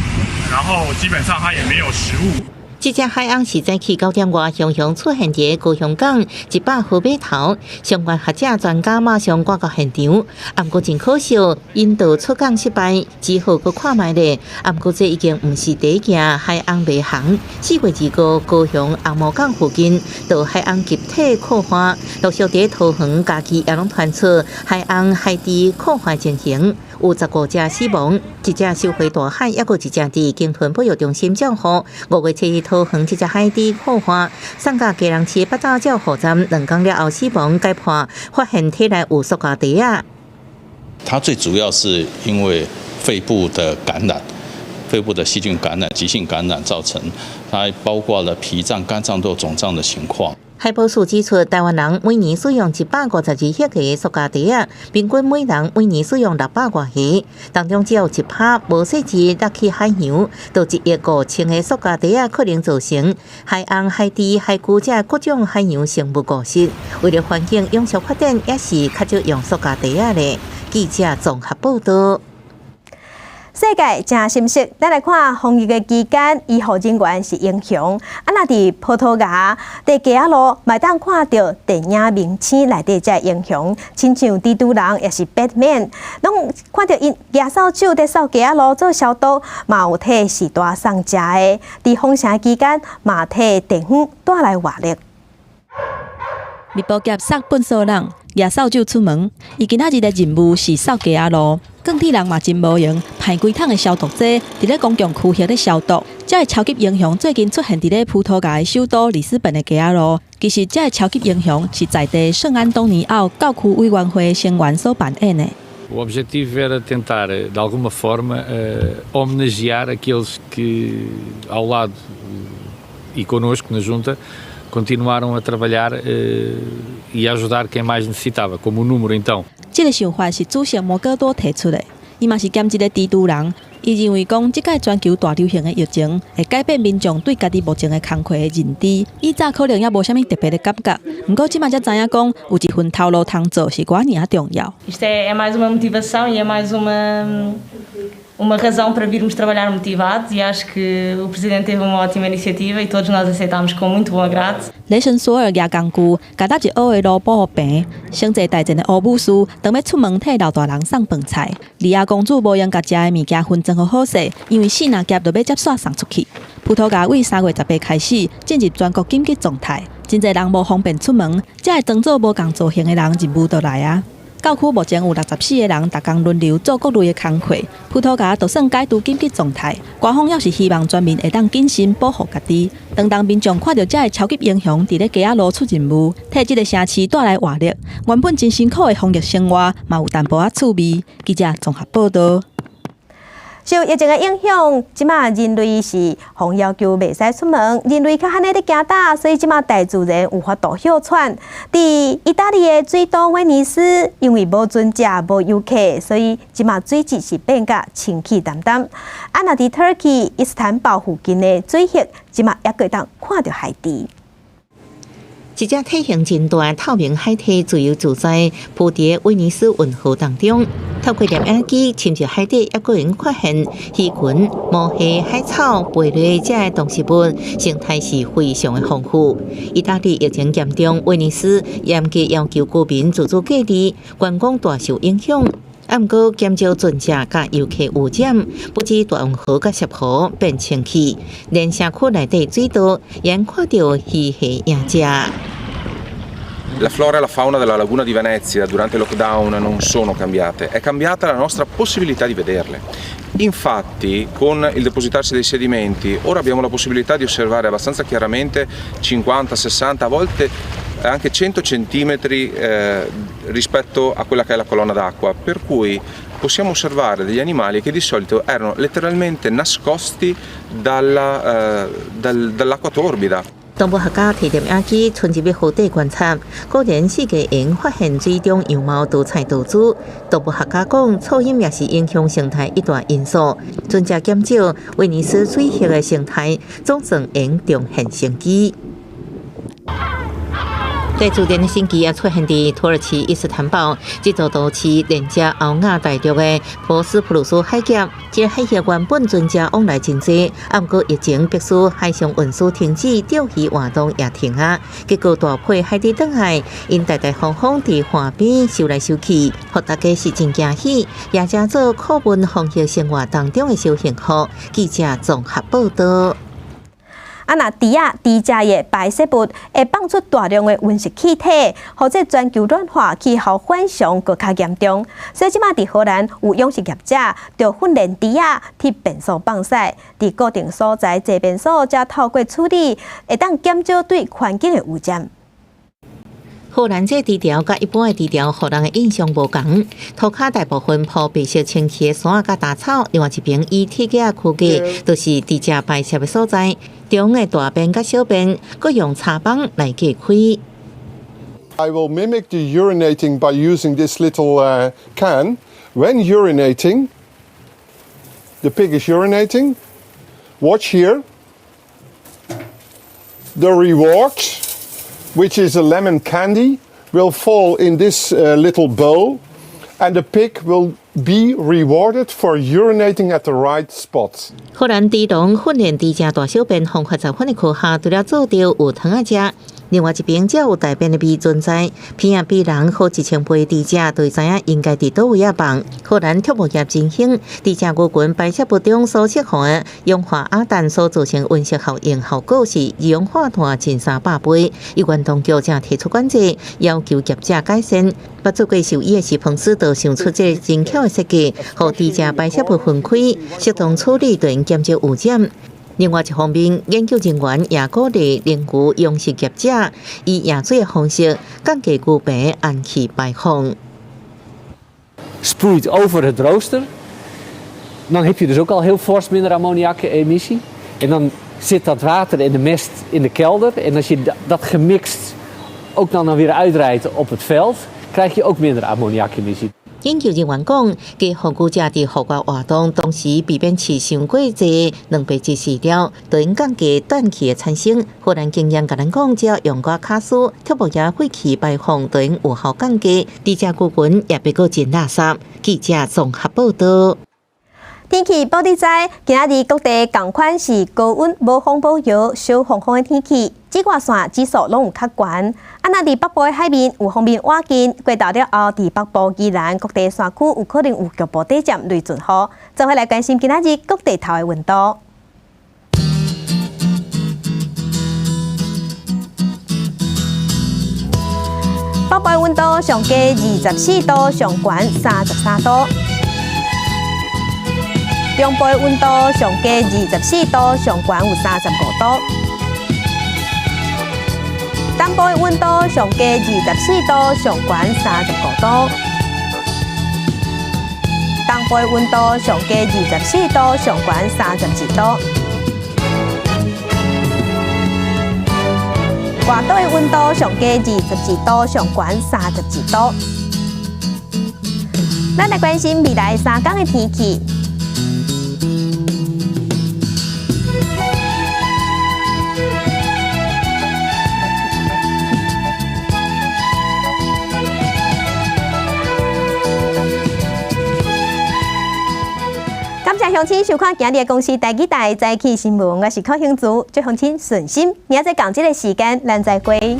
[SPEAKER 7] 然後基本上它也沒有食物。
[SPEAKER 2] 這隻海鰪是早起9點外，雄雄出現佇高雄港100號碼頭，相關學者專家馬上趕到現場。啊，毋過真可惜，引導出港失敗，只好閣看覓咧。啊，毋過這已經毋是第一件海鰪迷航。4月25，高雄紅毛港附近，就海鰪集體擴化，陸續佇桃園、嘉義也攏傳出海鰪海豬擴化情形，有15隻死亡，一隻收回大海，抑閣一隻佇鯨豚保育中心照護。5月7日，桃園這隻海豬擴化，送到基隆市八爪照護站，2工了後死亡，解剖發現體內有塑膠袋仔。
[SPEAKER 16] 它最主要是因為肺部的感染，肺部的細菌感染、急性感染造成，它包括了脾臟、肝臟都有腫脹的情況。
[SPEAKER 2] 海保署指出，台灣人每年使用152億個塑膠袋仔，平均每人每年使用600外個，當中只有1%無細緻落去海洋，就1億5千個塑膠袋仔可能造成海鰪、海豬、海龜這各種海洋生物誤食。為了環境永續發展，也是較少用塑膠袋仔咧。記者綜合報道。
[SPEAKER 1] 世界誠心適，咱來看防疫的期間，醫護人員是英雄。啊，若佇葡萄牙佇街仔路，嘛會當看著電影明星內底這英雄，親像蜘蛛人，抑是 Batman，攏看著𪜶舉掃帚佇掃街仔路做消毒，嘛有替士大送食的。佇封城期間，嘛替地方帶來活力。
[SPEAKER 9] 密布俠掃糞掃人，舉掃帚出門。伊今仔日的任務是掃街仔路。鋼鐵人嘛真無閒，派規桶的消毒劑佇咧公共區域咧消毒。這个超級英雄最近出現佇咧葡萄牙的首都里斯本的街仔路。其實這个超級英雄是在地聖安東尼奧教區委員會成員所扮演的。
[SPEAKER 17] O objetivo era tentar, de alguma forma, homenagear aqueles que, ao lado e connosco na junta, continuaram a trabalhar e a ajudar quem mais necessitava, como o número então.
[SPEAKER 9] 這个想法是主席摩戈多提出的，伊嘛是兼一個蜘蛛人。伊認為講，這擺全球大流行的疫情會改變民眾對家己目前的工課的認知。以早可能猶無啥物特別的感覺，毋過這馬才知影講，有一份頭路通做是偌爾仔重要。
[SPEAKER 18] Isto é mais uma motivação e é mais uma razão para virmos trabalhar motivados e acho que o Presidente teve uma ótima iniciativa e todos nós aceitámos com muito bom agrado.
[SPEAKER 9] 雷神索爾舉工具，共搭一烏的羅布予平，星際大戰的烏武士當欲出門替老大人送飯菜。莉亞公主無閒共食的物件分裝予好勢，因為四若夾就欲接煞送出去。葡萄牙為3月18開始進入全國緊急狀態，真濟人無方便出門，才會裝做無仝造型的人任務就來啊。教區目前有64個人，逐工輪流做各類的工課。葡萄牙就算解除緊急狀態，官方猶是希望全民會當謹慎保護家己。當當民眾看著這个超級英雄佇咧街仔路出任務，替這个城市帶來活力。原本真辛苦的防疫生活，嘛有淡薄仔趣味。記者綜合報道。
[SPEAKER 1] 受疫情的影響，這馬人類是予要求袂使出門，人類較罕咧行搭，所以這馬大自然有法度歇喘。佇意大利的水都威尼斯，因為無船隻、無遊客，所以這馬水質是變甲清氣澹澹。啊，若佇土耳其伊斯坦堡附近的水域，這馬猶閣會當看著海豬。
[SPEAKER 2] 一隻體型真大透明海蛻自由自在浮佇威尼斯運河當中，透過攝影機深入海底，猶閣會發現魚群、毛蟹、海草、貝類這些動植物生態是非常的豐富。意大利疫情嚴重，威尼斯嚴格要求居民自主隔離，觀光大受影響。啊，毋過減少船隻佮遊客污染，不止大運河佮峽湖變清氣，連城區內底水道也看著魚蝦贏食。
[SPEAKER 20] La flora e la fauna della laguna di Venezia durante il lockdown non sono cambiate, è cambiata la nostra possibilità di vederle. Infatti, con il depositarsi dei sedimenti, ora abbiamo la possibilità di osservare abbastanza chiaramente 50, 60, a volte anche 100 centimetri rispetto a quella che è la colonna d'acqua, per cui possiamo osservare degli animali che di solito erano letteralmente nascosti dall'acqua torbida.
[SPEAKER 2] 動物學家提攝影機伸入去河底觀察，果然四界會發現水中樣貌多彩多姿。動物學家講，噪音也是影響生態一大因素。船隻減少，威尼斯水域的生態總算會重現生機。大自然的神奇也出現佇土耳其伊斯坦堡這座都市，連接歐亞大陸的博斯普魯斯海峽。這個海峽原本船隻往來真濟，啊，毋過疫情迫使海上運輸停止，釣魚活動也停啊。結果大批海豬轉來，𪜶大大方方佇岸邊游來游去，予大家是真驚喜，也成做課文防疫生活當中的小幸福。記者綜合報道。
[SPEAKER 1] 啊，若豬仔豬食的排泄物會放出大量的溫室氣體，予這全球暖化氣候反常閣較嚴重。所以這馬佇荷蘭有養殖業者就訓練豬仔佇便所放屎，佇固定所在坐便所，才透過處理，會當減少對環境的污染。
[SPEAKER 2] 荷蘭這豬條佮一般的豬條，予人的印象無仝。塗跤大部分鋪白色清氣的沙佮雜草，另外一邊以鐵架區隔，就是豬隻排泄的所在。中的大便佮小便，閣用柴枋來隔開。
[SPEAKER 21] I will mimic the urinating by using this little can. When urinating, the pig is urinating. Watch here. The reward, which is a lemon candy, will fall in this little bowl, and the pig will be rewarded for urinating at the right spot.
[SPEAKER 2] 荷蘭豬農訓練豬隻大小便方法十分的科學，除了做著有糖仔食，另外一邊才有大便的味存在，鼻仔比人好1000倍，豬隻就會知影應該佇佗位仔放。荷蘭畜牧業真興，豬隻牛群排泄物中所釋放的氧化亞氮所造成溫室效應效果是二氧化碳進300倍。有關當局正提出管制，要求業者改善。捌做過獸醫的史彭斯就想出這個精巧的設計，予豬隻排泄物分開，適當處理，就能減少污染。另外一方面，研究人員也鼓勵奶牛養殖業者以驗水的方式降低牛棚氨氣排放。
[SPEAKER 22] Sproeit over het rooster, dan heb je dus ook al heel fors minder ammoniakemissie. En dan zit dat water en de mest in de kelder. En als je dat gemixt ook dan weer uitrijdt op het veld, krijg je ook minder ammoniakemissie.
[SPEAKER 2] 研究人員講，雞予牛隻佇戶外活動，同時避免飼傷過濟蛋白質飼料，就能降低氮氣的產生。荷蘭經驗共咱講，只要用寡巧思，畜牧業廢氣排放就能有效降低，而且牛群也袂閣真垃圾。記者綜合報道。
[SPEAKER 1] 天氣報你知，今仔日各地仝款是高溫、無風無雨、小風風的天氣，紫外線指數攏有較懸。啊，若佇北部的海面有鋒面倚近，過晝了後，佇北部、宜蘭各地山區有可能有局部短暫雷陣雨。做伙來關心今仔日各地頭的溫度。北部溫度上低24度，上懸33度。中部溫度上低24度，上懸有35度。東部溫度上低24度，上懸35度。東部的溫度上低24度，上懸32度。外島的溫度上低22度，上懸32度。咱來關心未來3天的天氣。感謝鄉親收看今日的公視台語台早起新聞，我是柯興竹，祝鄉親順心。明仔載仝這个時間，咱再會。